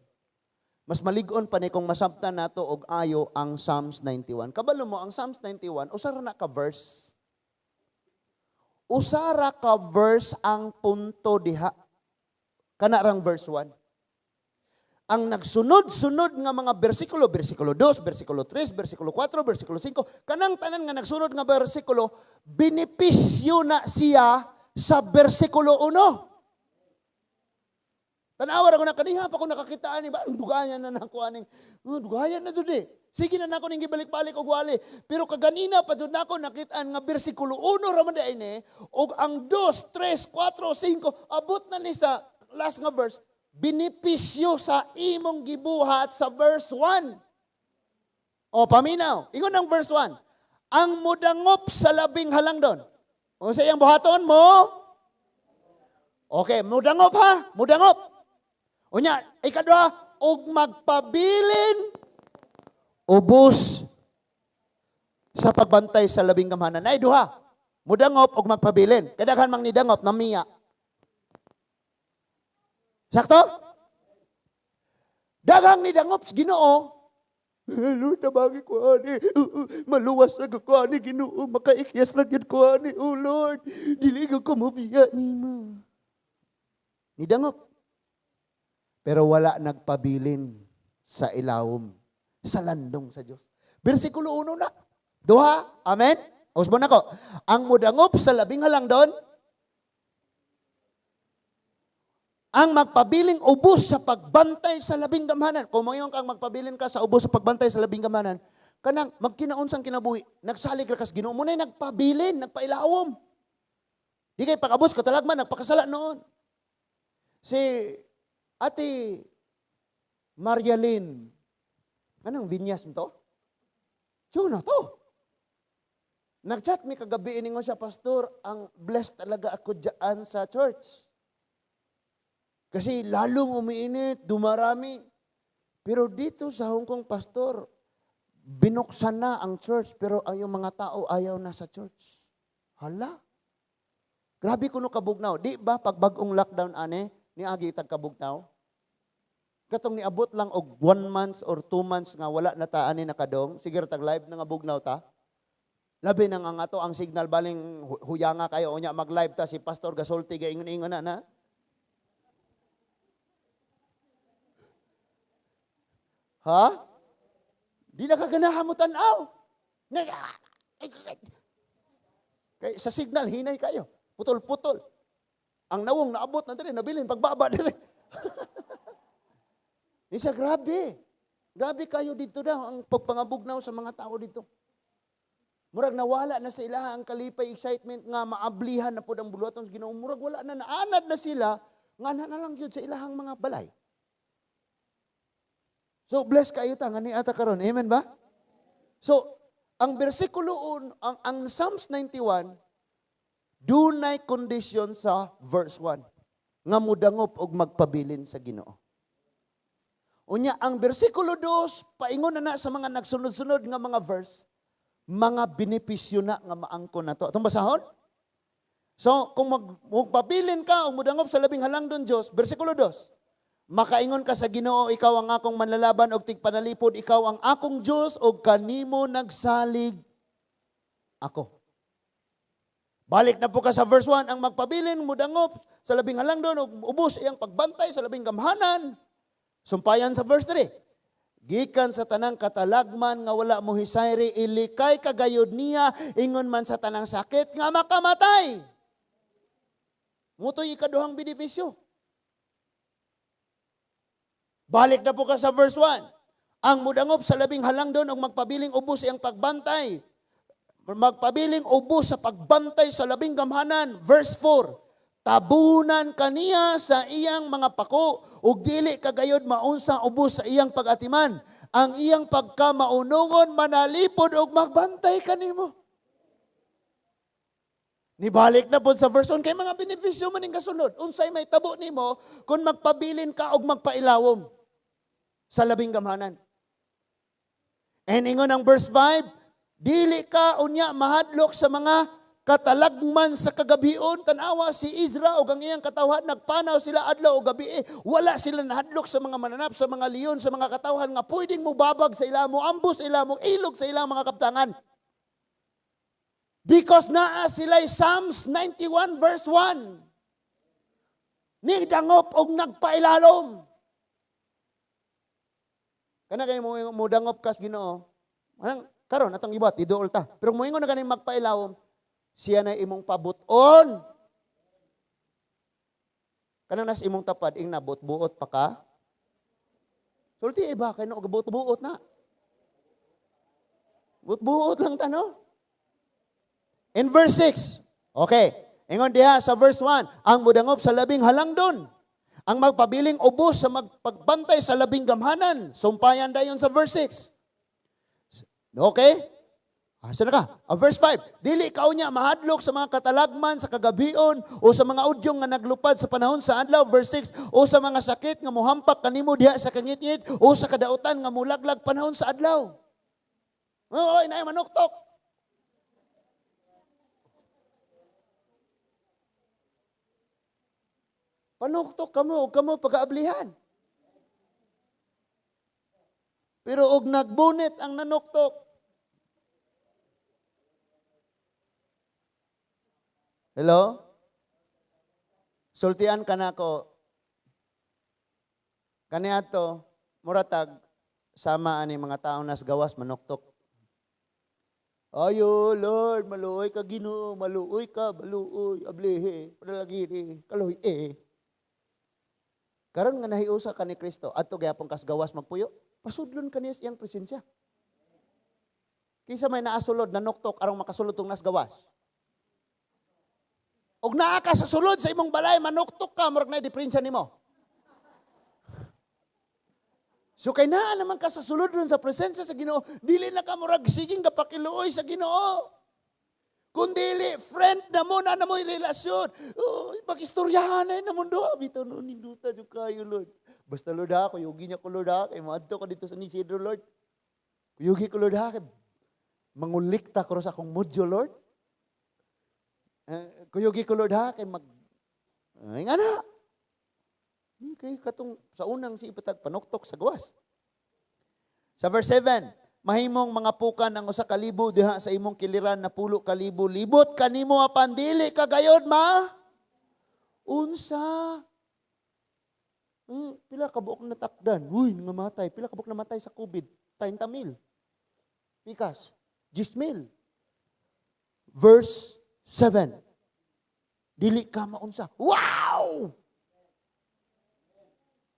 Mas malig-on pa ni kung masabtan nato og ayo ang Psalms 91. Kabalo mo ang Psalms 91, usa ra na ka verse. Usa ra ka verse ang punto diha. Kana rang verse 1. Ang nagsunod-sunod nga mga bersikulo, bersikulo 2, bersikulo 3, bersikulo 4, bersikulo 5, kanang tanan nga nagsunod nga bersikulo, benepisyo na siya sa bersikulo 1. Tanawa ra ko na kaniha pa ko nakakita ani ba, ang dugayan na nako aning, oh, dugayan na jud eh. Sige na nako ning gibalik-balik og wali. Pero kaganina pa jud nako nakitaan nga bersikulo 1 ra man diay ni og ang 2, 3, 4, 5 abot na ni sa last nga verse, benepisyo sa imong gibuhat sa verse 1. O paminaw, ingon ang verse 1. Ang mudangop sa labing halangdon. O sa iyang buhaton mo? Okay, mudangop ha, mudangop. Unya, ikaduha, og magpabilin ubos sa pagbantay sa labing gamhanan. Ay duha, mudangop og magpabilin. Kadaghan mang nidangop, namiya. Sakto? Daghang nidangop sa Ginoo. Lord, tabagi ko ani. Maluwas na ko ani, Ginoo. Makaikyas na gyud ko ani. Oh Lord, dili ko mobiya nimo. Nidangop. Pero wala nagpabilin sa ilawom, sa landong sa Dios. Bersikulo 1 na. Duha, amen? Usbon ako. Ang mudangop sa labing halangdon, ang magpabiling ubos sa pagbantay sa labing gamhanan. Kung moingon kang magpabilin ka sa ubos sa pagbantay sa labing gamhanan, kanang magkinaunsang kinabuhi, nagsalig ra kas Ginoo mo na nagpabilin, nagpailawom. Di kay pag-abos katalagman, nagpakasala noon. Si Ate Marialyn, anong vinyas mo to? Tiyo na to. Nag-chat mi kagabi, iningon siya, "Pastor, ang blessed talaga ako dyan sa church. Kasi lalong umiinit, dumarami. Pero dito sa Hong Kong, Pastor, binuksan na ang church, pero ang yung mga tao ayaw na sa church." Hala. Grabe kuno kabugnaw. Di ba pag bagong lockdown ane, niagi tag kabugnaw? Katong niabot lang og 1 month or 2 months nga wala na ta ani nakadong, sige ra tag live na nga bugnaw ta. Labi na nga nga to ang signal baling huyanga kayo unya mag-live ta si Pastor gasulti ga ingon-ingon na na. Ha? Di na kaganahan mo tanaw. Kay sa signal hinay kayo. Putol-putol. Ang nawong naabot na diri, nabilin pagbaba diri. Isa grabe. Grabe kayo dito daw ang pagpangabugnaw sa mga tao dito. Murag nawala na sa ilaha ang kalipay, excitement nga maablihan na pod ang buluhaton sa Ginoo. Murag wala na, naanad na sila nga na na lang gyud sa ilahang mga balay. So bless kayo ta nga niata karon. Amen ba? So ang bersikulo ang Psalms 91 dunay condition sa verse 1 nga mudangop og magpabilin sa Ginoo. Unya ang bersikulo 2 paingon na na sa mga nagsunod-sunod nga mga verse, mga benepisyo na nga maangkon nato. Atong basahon? So, kung magpabilin ka o mudangop sa labing halangdon Dios, bersikulo 2, makaingon ka sa Ginoo, "Ikaw ang akong manlalaban og tigpanalipod, ikaw ang akong Dios og kanimo nagsalig ako." Balik na po ka sa verse 1, ang magpabilin, mudangop sa labing halangdon og ubos iyang pagbantay sa labing gamhanan. Sumpayan sa verse 3. Gikan sa tanang katalagman nga wala mo hisayri, ilikay kagayod niya, ingon man sa tanang sakit nga makamatay. Mutoy ikaduhang benepisyo. Balik na po ka sa verse 1. Ang mudangop sa labing halangdon og magpabiling ubos iyang pagbantay. Magpabiling ubos sa pagbantay sa labing gamhanan. Verse 4. Tabunan kaniya sa iyang mga pako ug dili kagayod maunsa ubos sa iyang pag-atiman. Ang iyang pagkamaunungon manalipod og magbantay kanimo. Nibalik na po sa verse 1 kay mga benepisyo man ning kasunod. Unsay may tabo nimo kung magpabilin ka og magpailawom sa labing gamhanan. And ingon ang verse 5, Dili ka unya mahadlok sa mga katalagman sa kagabion. Tanawa si Ezra og ang iyang katawhan, nagpanaw sila adlaw o gabi. Wala sila nahadlok sa mga mananap, sa mga leon, sa mga katawhan nga pwedeng mubabag sa ila, moambus sa ila, ilog sa ilang mga kaptangan. Because naa sila Psalms 91 verse 1. Nidangop og nagpailalom. Kana kay mo mudangop kas Ginoo. Anang karon atong ibat iduol ta. Pero moingon na ganing magpailawom, siya na imong pabuton. Kanang nas imong tapad ing nabot-buot pa ka. Sulti iba kay no buot-buot na. Buot-buot lang tano. In verse 6, okay, ingon diha sa verse 1, ang mudangop sa labing halangdon, ang magpabiling ubos sa magpagbantay sa labing gamhanan, sumpayan dayon sa verse 6. Okay? Asa na ka? Verse 5, dili ka unya mahadlok sa mga katalagman sa kagabion o sa mga udyong nga naglupad sa panahon sa adlaw, verse 6, o sa mga sakit nga mohampak kanimo diha sa kangitngit o sa kadautan nga mulaglag panahon sa adlaw. Oy, naay manuktok. Panuktok kamo, og kamo pagaablihan. Pero og nagbunit ang nanuktok. Hello? Sultian ka na ako. Kaniadto, muratag, sama ani mga taong nas gawas manuktok. Ayo, Lord, maluoy ka Ginoo, maluoy ka, maluoy, ablihe, padalagini, kaluoy eh. Karon nga nahiusa ka ni Kristo, adto gayapon kas gawas magpuyo, pasudlon ka niya sa iyang presensya. Kinsa may naasulod, nanuktok, arong makasulod tong nas gawas. Og naa ka sa sulod sa imong balay, manuktok ka, murag na diferensya nimo. So kay naa naman ka sa sulod ron sa presensya sa Ginoo, dili na ka murag siging kapakiluoy sa Ginoo. Kung dili, friend na mo, na mo relasyon. Oh, pag-istoryahan na yun na mundo. Bitaw noon, ninduta dyan kayo, Lord. Basta, Lord, ha, kuyugi niya ko, Lord, ha. Kay maadto ka dito sa San Isidro, Lord. Kuyugi ko, Lord, ha. Kay mangulikta ko sa akong modyo, Lord. Kuyugi ko, Lord, ha. Kay mag... Ay, nga na. Kay katong sa unang si ipatag, panuktok sa gawas. Sa verse 7, mahimong mga pukan ang 1,000 diha sa imong kiliran na 10,000 libot kanimo apan dili ka gayod ma unsa. Pila ka buok natakdan, uy nangamatay, pila ka buok namatay sa COVID, 30,000. Pikas, 10,000. Verse 7. Dili ka maunsa. Wow!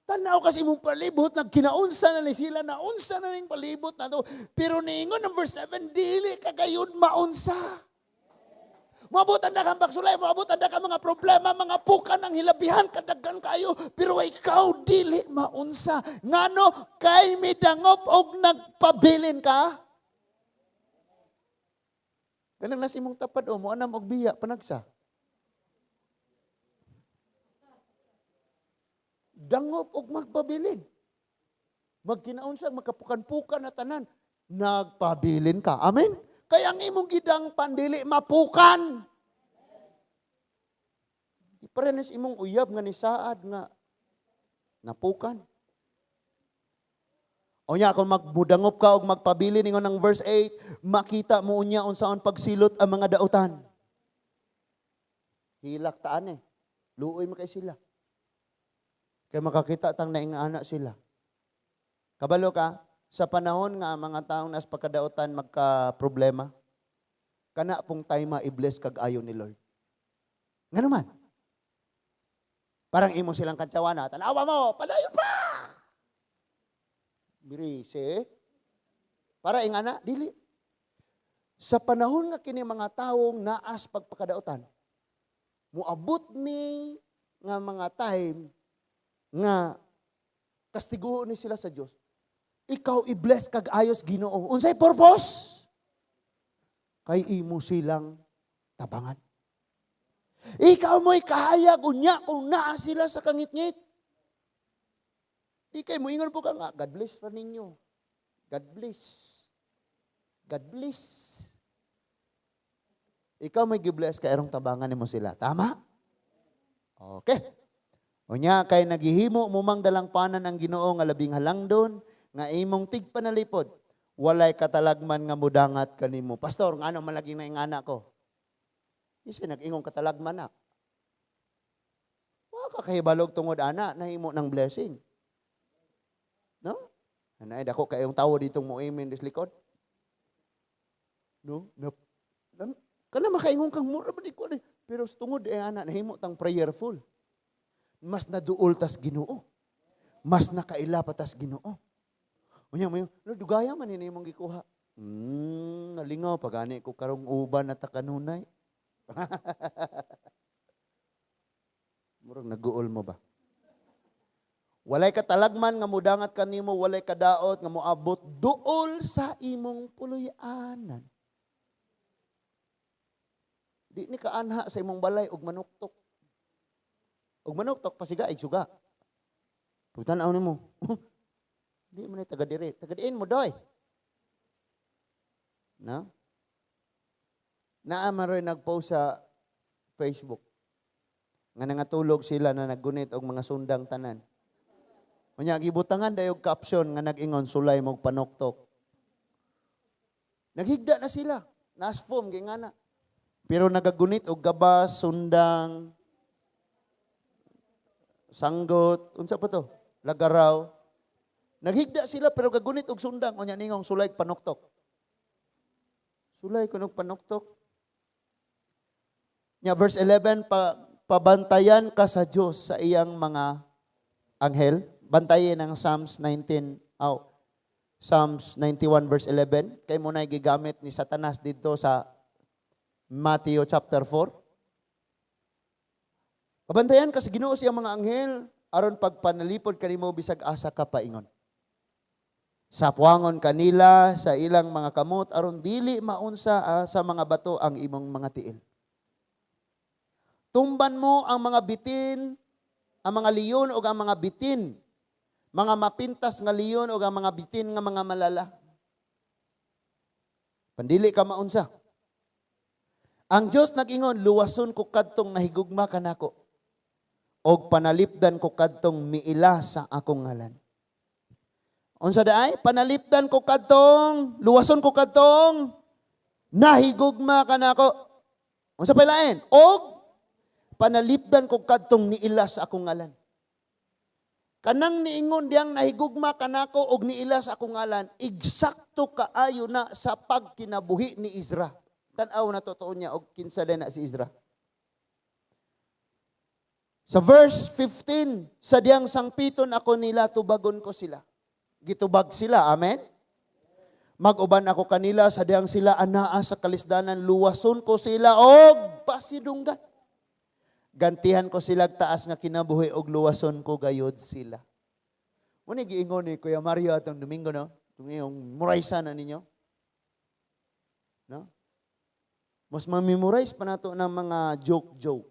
Tanaw kasi mong palibot, nagkinaunsa na ni sila, naunsa na ning palibot na to. Pero niingon ang verse 7, dili ka gayud maunsa. Moabutan na kang pagsulay, moabutan na kang mga problema, mga pukan ang hilabihan, kadaghan kayo. Pero ikaw dili maunsa. Ngano, kay midangop og nagpabilin ka? Kanang nasa imong tapad, o, mo anam og biya, panagsa. Dangop og magpabilin. Magkinaunsa, magkapukan-pukan na tanan. Nagpabilin ka. Amen? Kaya ang imong gidang pandili, mapukan. Di pa rin imong uyab nga nisaad nga napukan. O nya, kung magmudangop ka og magpabilin, ingon ang verse 8, makita mo unya unsaon pagsilot ang mga dautan. Hilak taan eh. Luoy makay sila. Kaya makakita tang naingana sila. Kabalo ka, sa panahon nga ang mga taong nas pagkadautan magka-problema, kana pong time ma-bless kag ayo ni Lord. Nga naman. Parang imo silang kantsawana, tanawa mo, padayon pa! Birise. Para ingana, dili. Sa panahon nga kini mga taong naas pagpakadautan, muabot ni nga mga time nga kastiguon ni sila sa Dios. Ikaw i-bless kag ayos Ginoo. Unsay purpose? Kay imo silang tabangan. Ikaw mo'y kahayag unya kung naa sila sa kangitngit. Di kay moingon po ka nga, God bless ra ninyo. God bless. God bless. Ikaw may gi-bless kay arong tabangan nimo sila. Tama? Okay. Unya kay naghihimo mo mang dalangpanan ang Ginoo nga labing halangdon nga imong tigpanalipod, walay katalagman nga mudangat kanimo. Pastor, ngano man lagi na ingana ko? Kasi nag-ingong katalagman na. Wa ka kahibalog tungod ana nahimo ng blessing. No? Anay dako kayong tawo ditong mo amen dis likod. No? No. Kana makaingon kang mura man ko ni. Pero tungod eh ana nahimo tang prayerful. Mas naduol tas Ginoo. Mas nakaila pa tas Ginoo. Unya mo yung, dugaya man ini imong gikuha. Nalingaw pagani ko karong uban na takanunay. Murag naguol mo ba? Walay katalagman nga mudangat kanimo, walay kadaot nga moabot duol sa imong puloy-anan. Di ni kaanha sa imong balay og manuktok. Og manuktok pasiga ay suga. Pagtan-aw nimo. Di mo ni taga diri, taga diin mo doy. No? Naa man ro'y nag-post sa Facebook nga nangatulog sila na naggunit og mga sundang tanan. Unya gibutangan dayog caption nga nag-ingon, "Sulay mog panuktok." Naghigda na sila. Nasfom gingana. Pero nagagunit og gabas, sundang, sanggot, unsa pa to? Lagaraw. Naghigda sila pero gagunit og sundang, unya ningong, "Sulay panuktok." Sulay kunog panuktok. Nya verse 11 pa, pabantayan ka sa Dios sa iyang mga anghel. Bantayin ang Psalms 19, oh, Psalms 91 verse 11. Kay mo na gigamit ni Satanas dito sa Matthew chapter 4. Pabantayan ka sa Ginoo sa iyang mga anghel aron pagpanalipod kanimo bisag asa ka paingon. Sapuangon kanila sa ilang mga kamot aron dili maunsa sa mga bato ang imong mga tiil. Tumban mo ang mga bitin, ang mga leon o ang mga bitin, mga mapintas nga leon o ang mga bitin nga mga malala. Pandili ka maunsa. Ang Dios nag-ingon, "Luwason ko kadtong nahigugma kanako og panalipdan ko kadtong miila sa akong ngalan." Unsa daay? Panalipdan ko kadtong, luwason ko kadtong nahigugma kanako. Unsa pa lain? Og panalipdan ko kadtong niila sa akong ngalan. Kanang niingon diyang nahigugma kanako og niila sa akong ngalan, eksakto kaayo na sa pagkinabuhi ni Ezra. Tan-aw na totoo niya og kinsa din na si Ezra. Sa verse 15, sa diyang sangpiton ako nila, tubagon ko sila. Gitubag sila, amen? Mag-uban ako kanila sa diyang sila anaa sa kalisdanan, luwason ko sila og pasidunggan. Gantihan ko sila taas nga kinabuhi og luwason ko gayod sila. Muna giingon ni Kuya Mario atong Domingo, no? Yung memorize na ninyo. No? Mas ma-memorize pa nato ng mga joke-joke.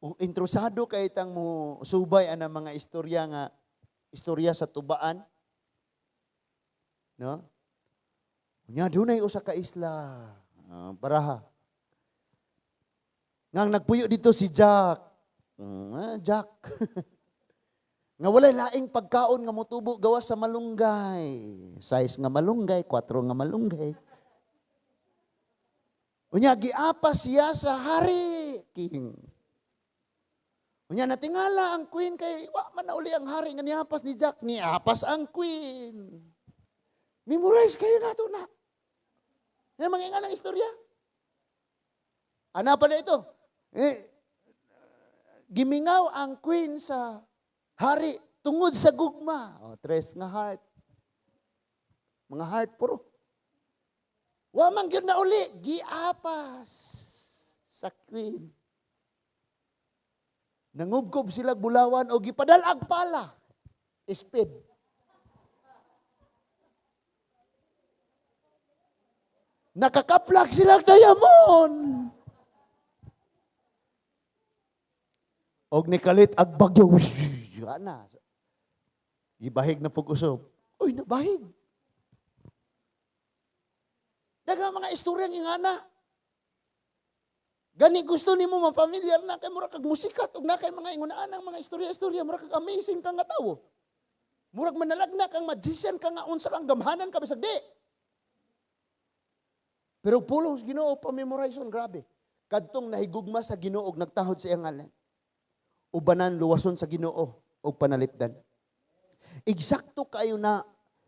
O intrusado kay tang mo subay ang mga istorya nga istorya sa tubaan. No? Nya dunay usa ka isla, baraha. Ngang nagpuyo dito si Jack. Jack. Nga walay laing pagkaon nga motubo gawas sa malunggay. Size nga malunggay, 4 nga malunggay. Unya giapas siya sa hari, king. Unya natingala ang queen kay wa man na uli ang hari nga niapas ni Jack, niapas ang queen. Memorize kayo nato na. Yan mga nga ng istorya. Ana pala ito. Eh, gimingaw ang queen sa hari tungod sa gugma. O, tres nga heart. Mga heart puro. Wa man gyud na uli, giapas sa queen. Nangubkob sila bulawan o gipadalag pala. Speed. Nakakaplak sila diamond. Og nikalit ag bagyo. Ana. Gibahig na pag-usop. Uy, nabahig. Daghang mga istoryang ingana. Gani gusto nimo mapamilyar na kay mura kag musikat ug na kay mga ingunaan ang mga istorya-istorya, mura kag amazing ka nga tawo. Murag manalagna kang magician ka nga unsa kang gamhanan ka, bisag di. Pero pulong sa Ginoo pa-memorize, grabe. Kadtong nahigugma sa Ginoo ug nagtahod sa iyang ngalan. Ubanan luwason sa Ginoo og panalipdan. Eksakto kayo na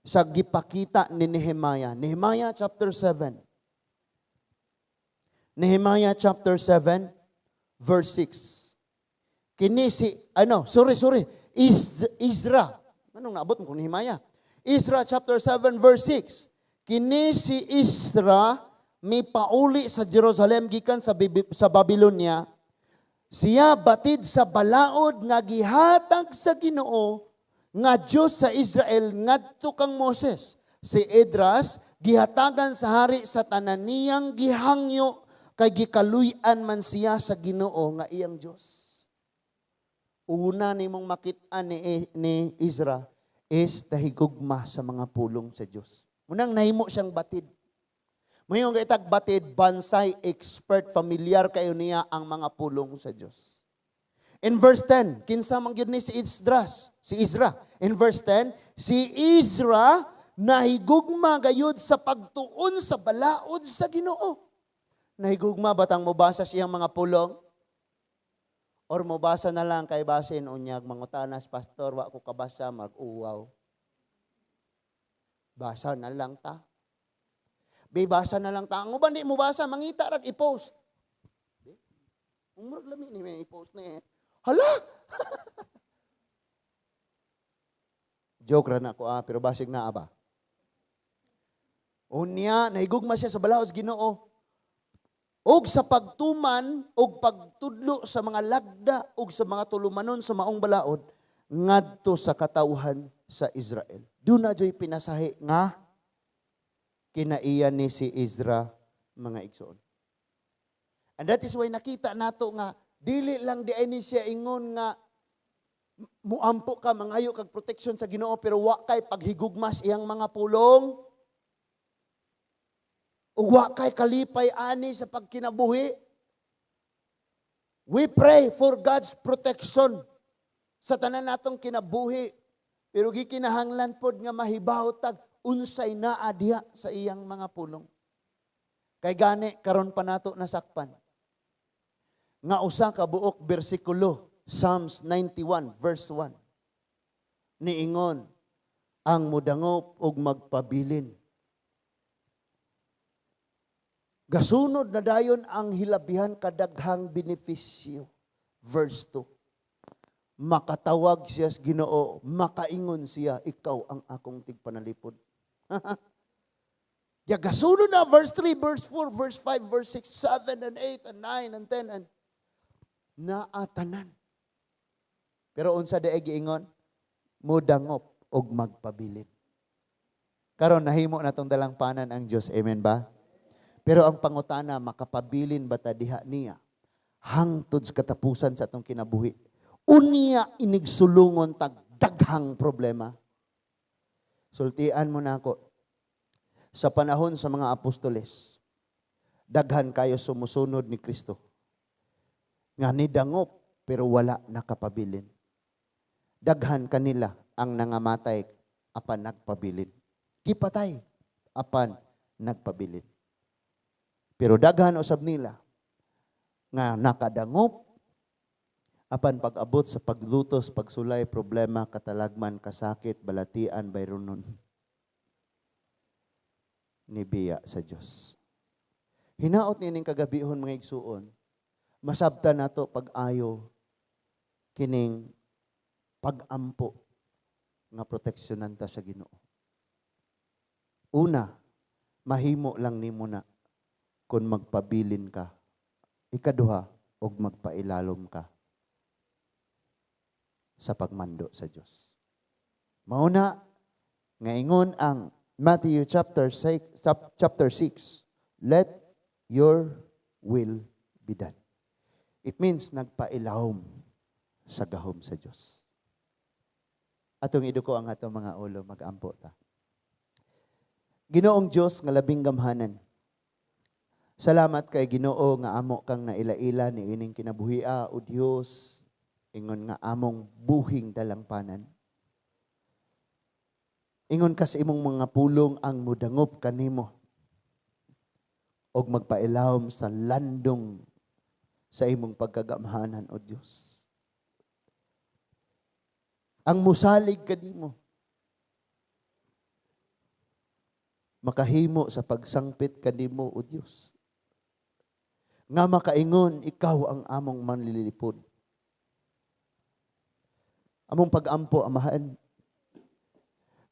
sa gipakita ni Nehemiah. Nehemiah chapter 7. Nehemiah chapter 7 verse 6. Kini si ano, sorry, sorry, Ezra. Anong naabot mo kung Nehemiah? Ezra chapter 7 verse 6. Kini si Ezra mipauli sa Jerusalem gikan sa Babylonia. Siya batid sa balaod nga gihatag sa Ginoo nga Dios sa Israel ngadto kang Moses. Si Esdras gihatagan sa hari sa tanan niyang gihangyo kay gikaluy-an man siya sa Ginoo nga iyang Dios. Una nimong makit-an ni Ezra is nahigugma sa mga pulong sa Dios. Munang nahimo siyang batid. Mayon kay tag batid, bansay, expert, familiar kayo niya ang mga pulong sa Dios. In verse 10, kinsa man gyud ni si Esdras, si Ezra. In verse 10, si Ezra nahigugma gayud sa pagtuon sa balaod sa Ginoo. Nahigugma batang mobasa siyang mga pulong? Or mobasa na lang kay basin unyag mangutanas, "Pastor, wa ko kabasa," mag-uwaw. Basa na lang ta. Be, basa na lang ta. Ang uban di mo basa, mangita rag i-post. Be, umurag lami ni may i-post na eh. Hala! Joke ra na ako ah, pero basig na ba? Unya, nahigugma siya sa balaod sa Ginoo. Og sa pagtuman og pagtudlo sa mga lagda og sa mga tulumanon sa maong balaod ngadto sa katawhan sa Israel. Duna joy pinasahi nga kinaiya ni si Ezra, mga igsoon. And that is why nakita nato nga dili lang di ay ni siya ingon nga muampo ka, mangayo kag protection sa Ginoo, pero wa kay paghigugmas iyang mga pulong ug wa kay kalipay ani sa pagkinabuhi. We pray for God's protection sa tanan natong kinabuhi. Pero gikinahanglan pod nga mahibaw tag unsay naa diha sa iyang mga pulong. Kay gani karon pa nato nasakpan nga usa ka buok bersikulo, Psalms 91 verse 1, niingon ang mudangop og magpabilin. Gasunod na dayon ang hilabihan kadaghang benepisyo. Verse 2. Makatawag siya sa Ginoo, makaingon siya, "Ikaw ang akong tigpanalipod." Ya gasunod na verse 3, verse 4, verse 5, verse 6, 7 and 8 and 9 and 10 and naatanan. Pero unsa diay giingon? Mudangop og magpabilin. Karon nahimo na tong dalangpanan ang Dios. Amen ba? Pero ang pangutana, makapabilin ba ta diha niya hangtod sa katapusan sa atong kinabuhi? Unya inigsulungon tag daghang problema. Sultian mo na ako. Sa panahon sa mga apostoles, daghan kayo sumusunod ni Kristo nga nidangop pero wala nakapabilin. Daghan kanila ang nangamatay apan nagpabilin. Gipatay apan nagpabilin. Pero daghan usab nila nga nakadangop apan pag-abot sa paglutos, pagsulay, problema, katalagman, kasakit, balatian, bayronon, nibiya sa Dios. Hinaot nining kagabihon, mga igsuon, masabtan nato pag-ayo kining pag-ampo nga proteksyonan ta sa Ginoo. Una, mahimo lang nimo na kung magpabilin ka. Ikaduha, og magpailalom ka sa pagmando sa Dios. Mauna, nga ingon ang Matthew chapter 6, chapter 6, "Let your will be done." It means nagpailawom sa gahom sa Dios. Atong iduko ang atong mga ulo, mag-ampo ta. Ginoong Dios nga labing gamhanan. Salamat kay Ginoo nga amo kang naila-ila ni ining kinabuhia, o Dios, ingon nga among buhing dalangpanan. Ingon ka sa imong mga pulong, ang mudangop kanimo og magpailawom sa landong sa imong pagkagamhanan, O Dios. Ang musalig kanimo makahimo sa pagsangpit kanimo, O Dios. Nga makaingon, ikaw ang among manlilipod. Among pag-ampo, Amahan,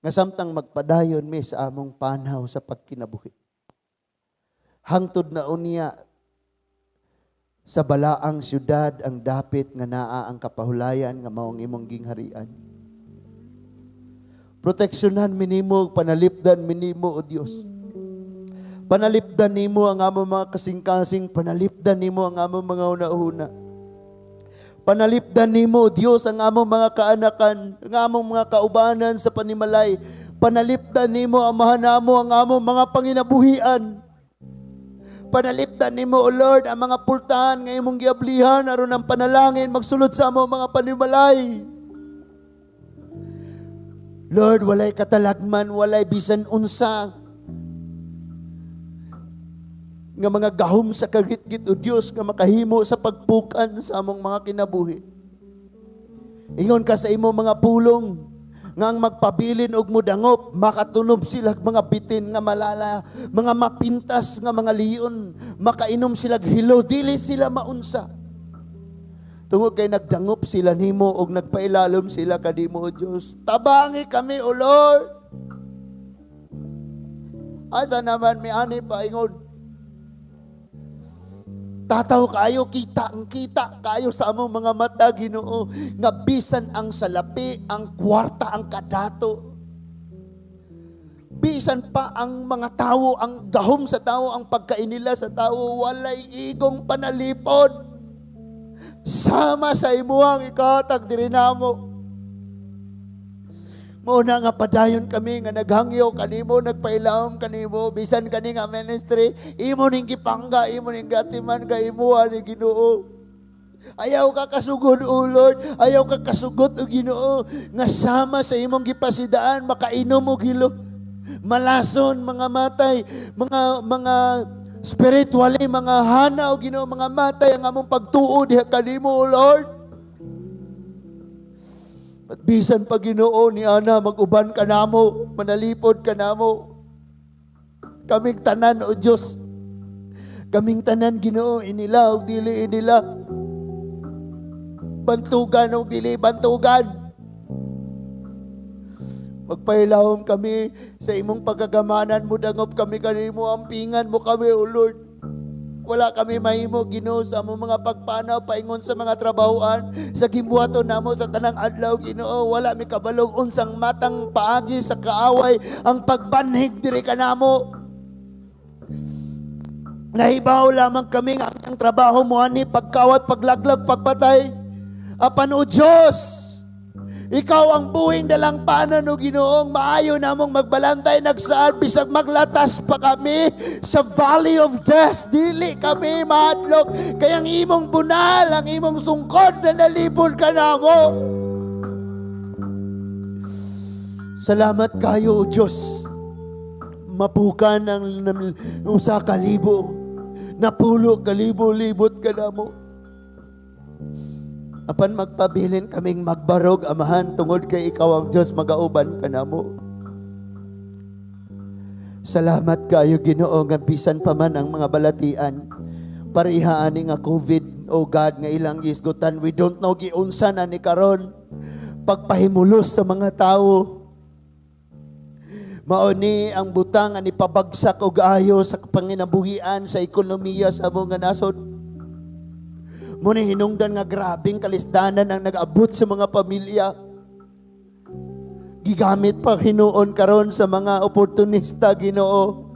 nga samtang magpadayon mi sa among panhaw sa pagkinabuhi, hangtod na unya sa balaang syudad ang dapit nga naa ang kapahulayan nga mao ang imong gingharian. Proteksyonan minimo, panalipdan minimo, O Dios. Panalipdan nimo ang among mga kasing-kasing, panalipdan nimo ang among mga una-una. Panalipdan nimo, O Dios, ang among mga kaanakan, ang among mga kaubanan sa panimalay. Panalipdan nimo, Amahan namo, ang among mga panginabuhian. Panalipdan nimo, O Lord, ang mga pultahan nga imong giablihan aron ang panalangin magsulod sa among mga panimalay. Lord, walay katalagman, walay bisan unsa nga mga gahom sa kagitgit, O Dios, nga makahimo sa pagpukan sa among mga kinabuhi. Ingon ka sa imong mga pulong nga ang magpabilin og mudangop, makatunob sila mga bitin nga malala, mga mapintas nga mga leon, makainom sila hilo, dili sila maunsa. Tungod kay nagdangop sila nimo og nagpailalom sila kanimo, O Dios. Tabangi kami, O Lord. Asa naman mi ani paingon? Tataw kayo, kita ang kita kayo sa among mga mata, Ginoo, nga bisan ang salapi, ang kwarta, ang kadato. Bisan pa ang mga tawo, ang gahom sa tawo, ang pagkainila sa tawo, walay igong panalipod. Sama sa imuhang ikatag diri namo. Mao na nga padayon kami nga naghangyo kanimo, nagpailawom kanimo, bisan kani nga ministry, imo ning gipangga, imo ning gatiman kay imuha ni Ginoo. Ayaw ka kasugod, O Lord. Ayaw ka kasugot, O Ginoo, nga sama sa imong gipasidaan, makainom og hilo. Malason, mga matay, mga spiritually, mga hana, O Ginoo, mga matay, ang among pagtuo diha kanimo, O Lord. At bisan pa, Ginoo, ni ana, mag-uban ka namo, manalipod ka namo. Kaming tanan, O Diyos. Kaming tanan, Ginoo, inila o dili inila. Bantugan o dili bantugan. Magpahilawom kami sa imong pagkagamanan mo, dangop kami kanimo, ampingan mo kami, O Lord. Wala kami mahimo, Ginoo, sa among mga pagpanaw, paingon sa mga trabahoan, sa gimbuhaton namo sa tanang adlaw, Ginoo. Wala mi kabalog unsang matang paagi sa kaaway ang pagbanhig diri kanamo. Nahibaw lamang kami nga ang trabaho mo ani pagkawat, paglaglag, pagpatay. Apan, O Diyos, ikaw ang buhing dalangpanan, o Ginoong maayo namong magbalantay nagsaad bisag maglatas pa kami sa valley of death, dili kami mahadlok kay ang imong bunal, ang imong sungkod na nalipod ka namo. Salamat kayo, O Diyos. Mapukan ang 1,000, napulo ka libo, libot ka namo. Apan magpabilin kaming magbarog, Amahan, tungod kay ikaw ang Diyos, magauban ka namo. Salamat kayo, Ginoo, nga bisan pa man ang mga balatian. Pareha ani nga COVID, O God, nga ilang gisgutan. We don't know giunsa na ni karon. Pagpahimulos sa mga tao. Mao ni ang butang ani pabagsak og ayo sa panginabuhian, sa ekonomiya sa among nga nasod. Muna hinungdan nga grabing kalisdanan ang nag-abot sa mga pamilya. Gigamit pa hinuon karon sa mga oportunista, Ginoo.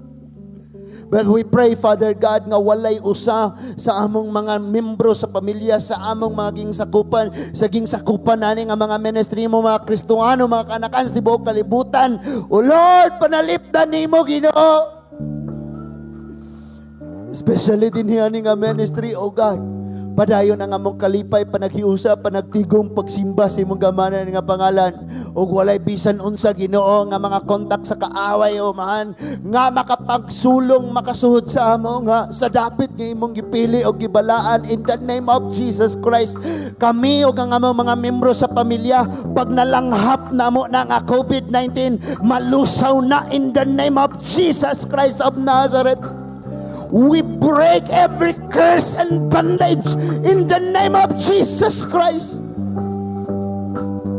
But we pray, Father God, nga walay usa sa among mga membro sa pamilya, sa among mga ging sakupan, sa ging sakupan nani nga mga ministry mo, mga Kristohano, mga kanakan sa tibuok kalibutan. O Lord, panalipdan nimo, Ginoo. Especially dinhi ani nga ministry, O God. Padayon ang among kalipay, panaghiusa, panagtigom, pagsimba sa imong gamanan nga pangalan. Ug walay bisan unsa, Ginoo, nga mga kontak sa kaaway, Amahan, nga makapagsulong, makasuhod sa amo nga sa dapit nga imong gipili o gibalaan in the name of Jesus Christ. Kami ug ang among mga membro sa pamilya, pag nalanghap namo na nga COVID-19, malusaw na in the name of Jesus Christ of Nazareth. We break every curse and bondage in the name of Jesus Christ.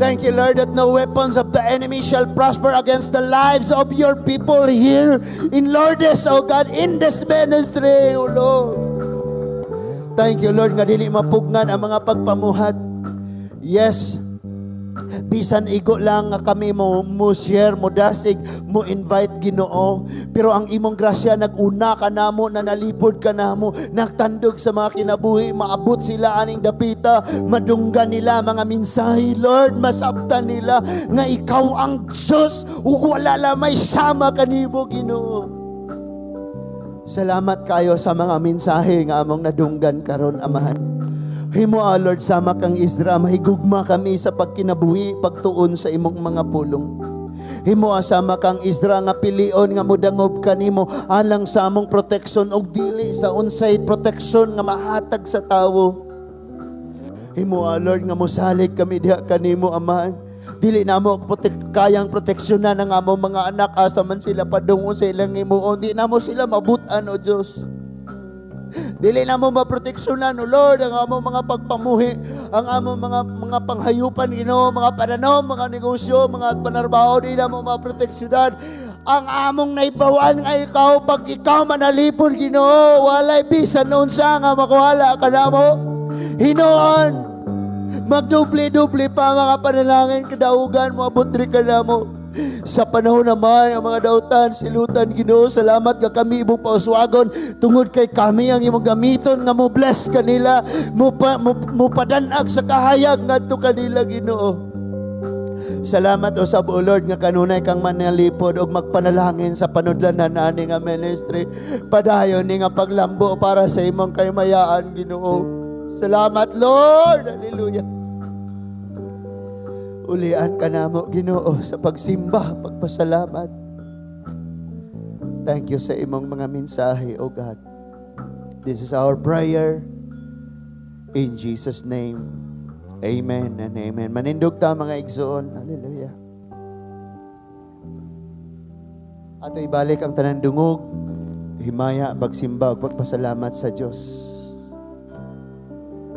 Thank you, Lord, that no weapons of the enemy shall prosper against the lives of your people here in Lourdes, oh God, in this ministry, oh Lord. Thank you, Lord, nga dili mapugnan ang mga pagpamuhat. Yes, bisan igo lang nga kami mo share, mo dasig, mo invite, Ginoo. Pero ang imong grasya nag-una ka namo, na nalipod ka namo, nagtandog sa mga kinabuhi, maabot sila aning dapita, madunggan nila mga mensahe, Lord, masabtan nila nga ikaw ang Diyos ug wala la may sama kanimo, Ginoo. Salamat kayo sa mga mensahe nga among nadunggan karon, Amahan. Himo, ah, Lord, sama kang Ezra, mahigugma kami sa pagkinabuhi, pagtuon sa imong mga pulong. Himo, ah, sama kang Ezra nga pilion nga mudangob kanimo alang sa among protection ug dili sa unsay protection nga mahatag sa tawo. Himo, ah, Lord, nga mosalig kami diha kanimo, Amahan. Dili na mo kayang proteksyonan ang among mga anak asa man sila padungon sa ilang himuon. Di na mo sila mabutan, o Diyos. Dili na mo maproteksyonan, O Lord, ang among mga pagpamuhi, ang among mga panghayupan, Ginoo, mga pananom, mga negosyo, mga panarbaho, di na mo maproteksyonan. Ang among naibawan nga ikaw, pag ikaw manalipod, Ginoo, walay bisan unsa nga makuhala ka namo. Hinoon, magdubli-dubli pa mga panalangin kadaugan mo abot diri ka namo. Sa panahon naman ang mga dautan, silutan, Ginoo, salamat ka kami imong pauswagon tungod kay kami ang imong gamiton nga mo bless kanila, mo padanag sa kahayag ngadto kanila, Ginoo. Salamat usab, O Lord, nga kanunay kang manalipod og magpanalangin sa panudlanan ani nga ministry. Padayon ni nga paglambo para sa imong kaymayaan, Ginoo. Salamat, Lord. Hallelujah. Ulian ka namo, Ginoo, sa pagsimba, pagpasalamat. Thank you sa imong mga mensahe, O God. This is our prayer. In Jesus' name. Amen and amen. Manindog ta, mga igsoon. Hallelujah. Ato ibalik ang tanan dungog, himaya, pagsimba, ug pagpasalamat sa Dios.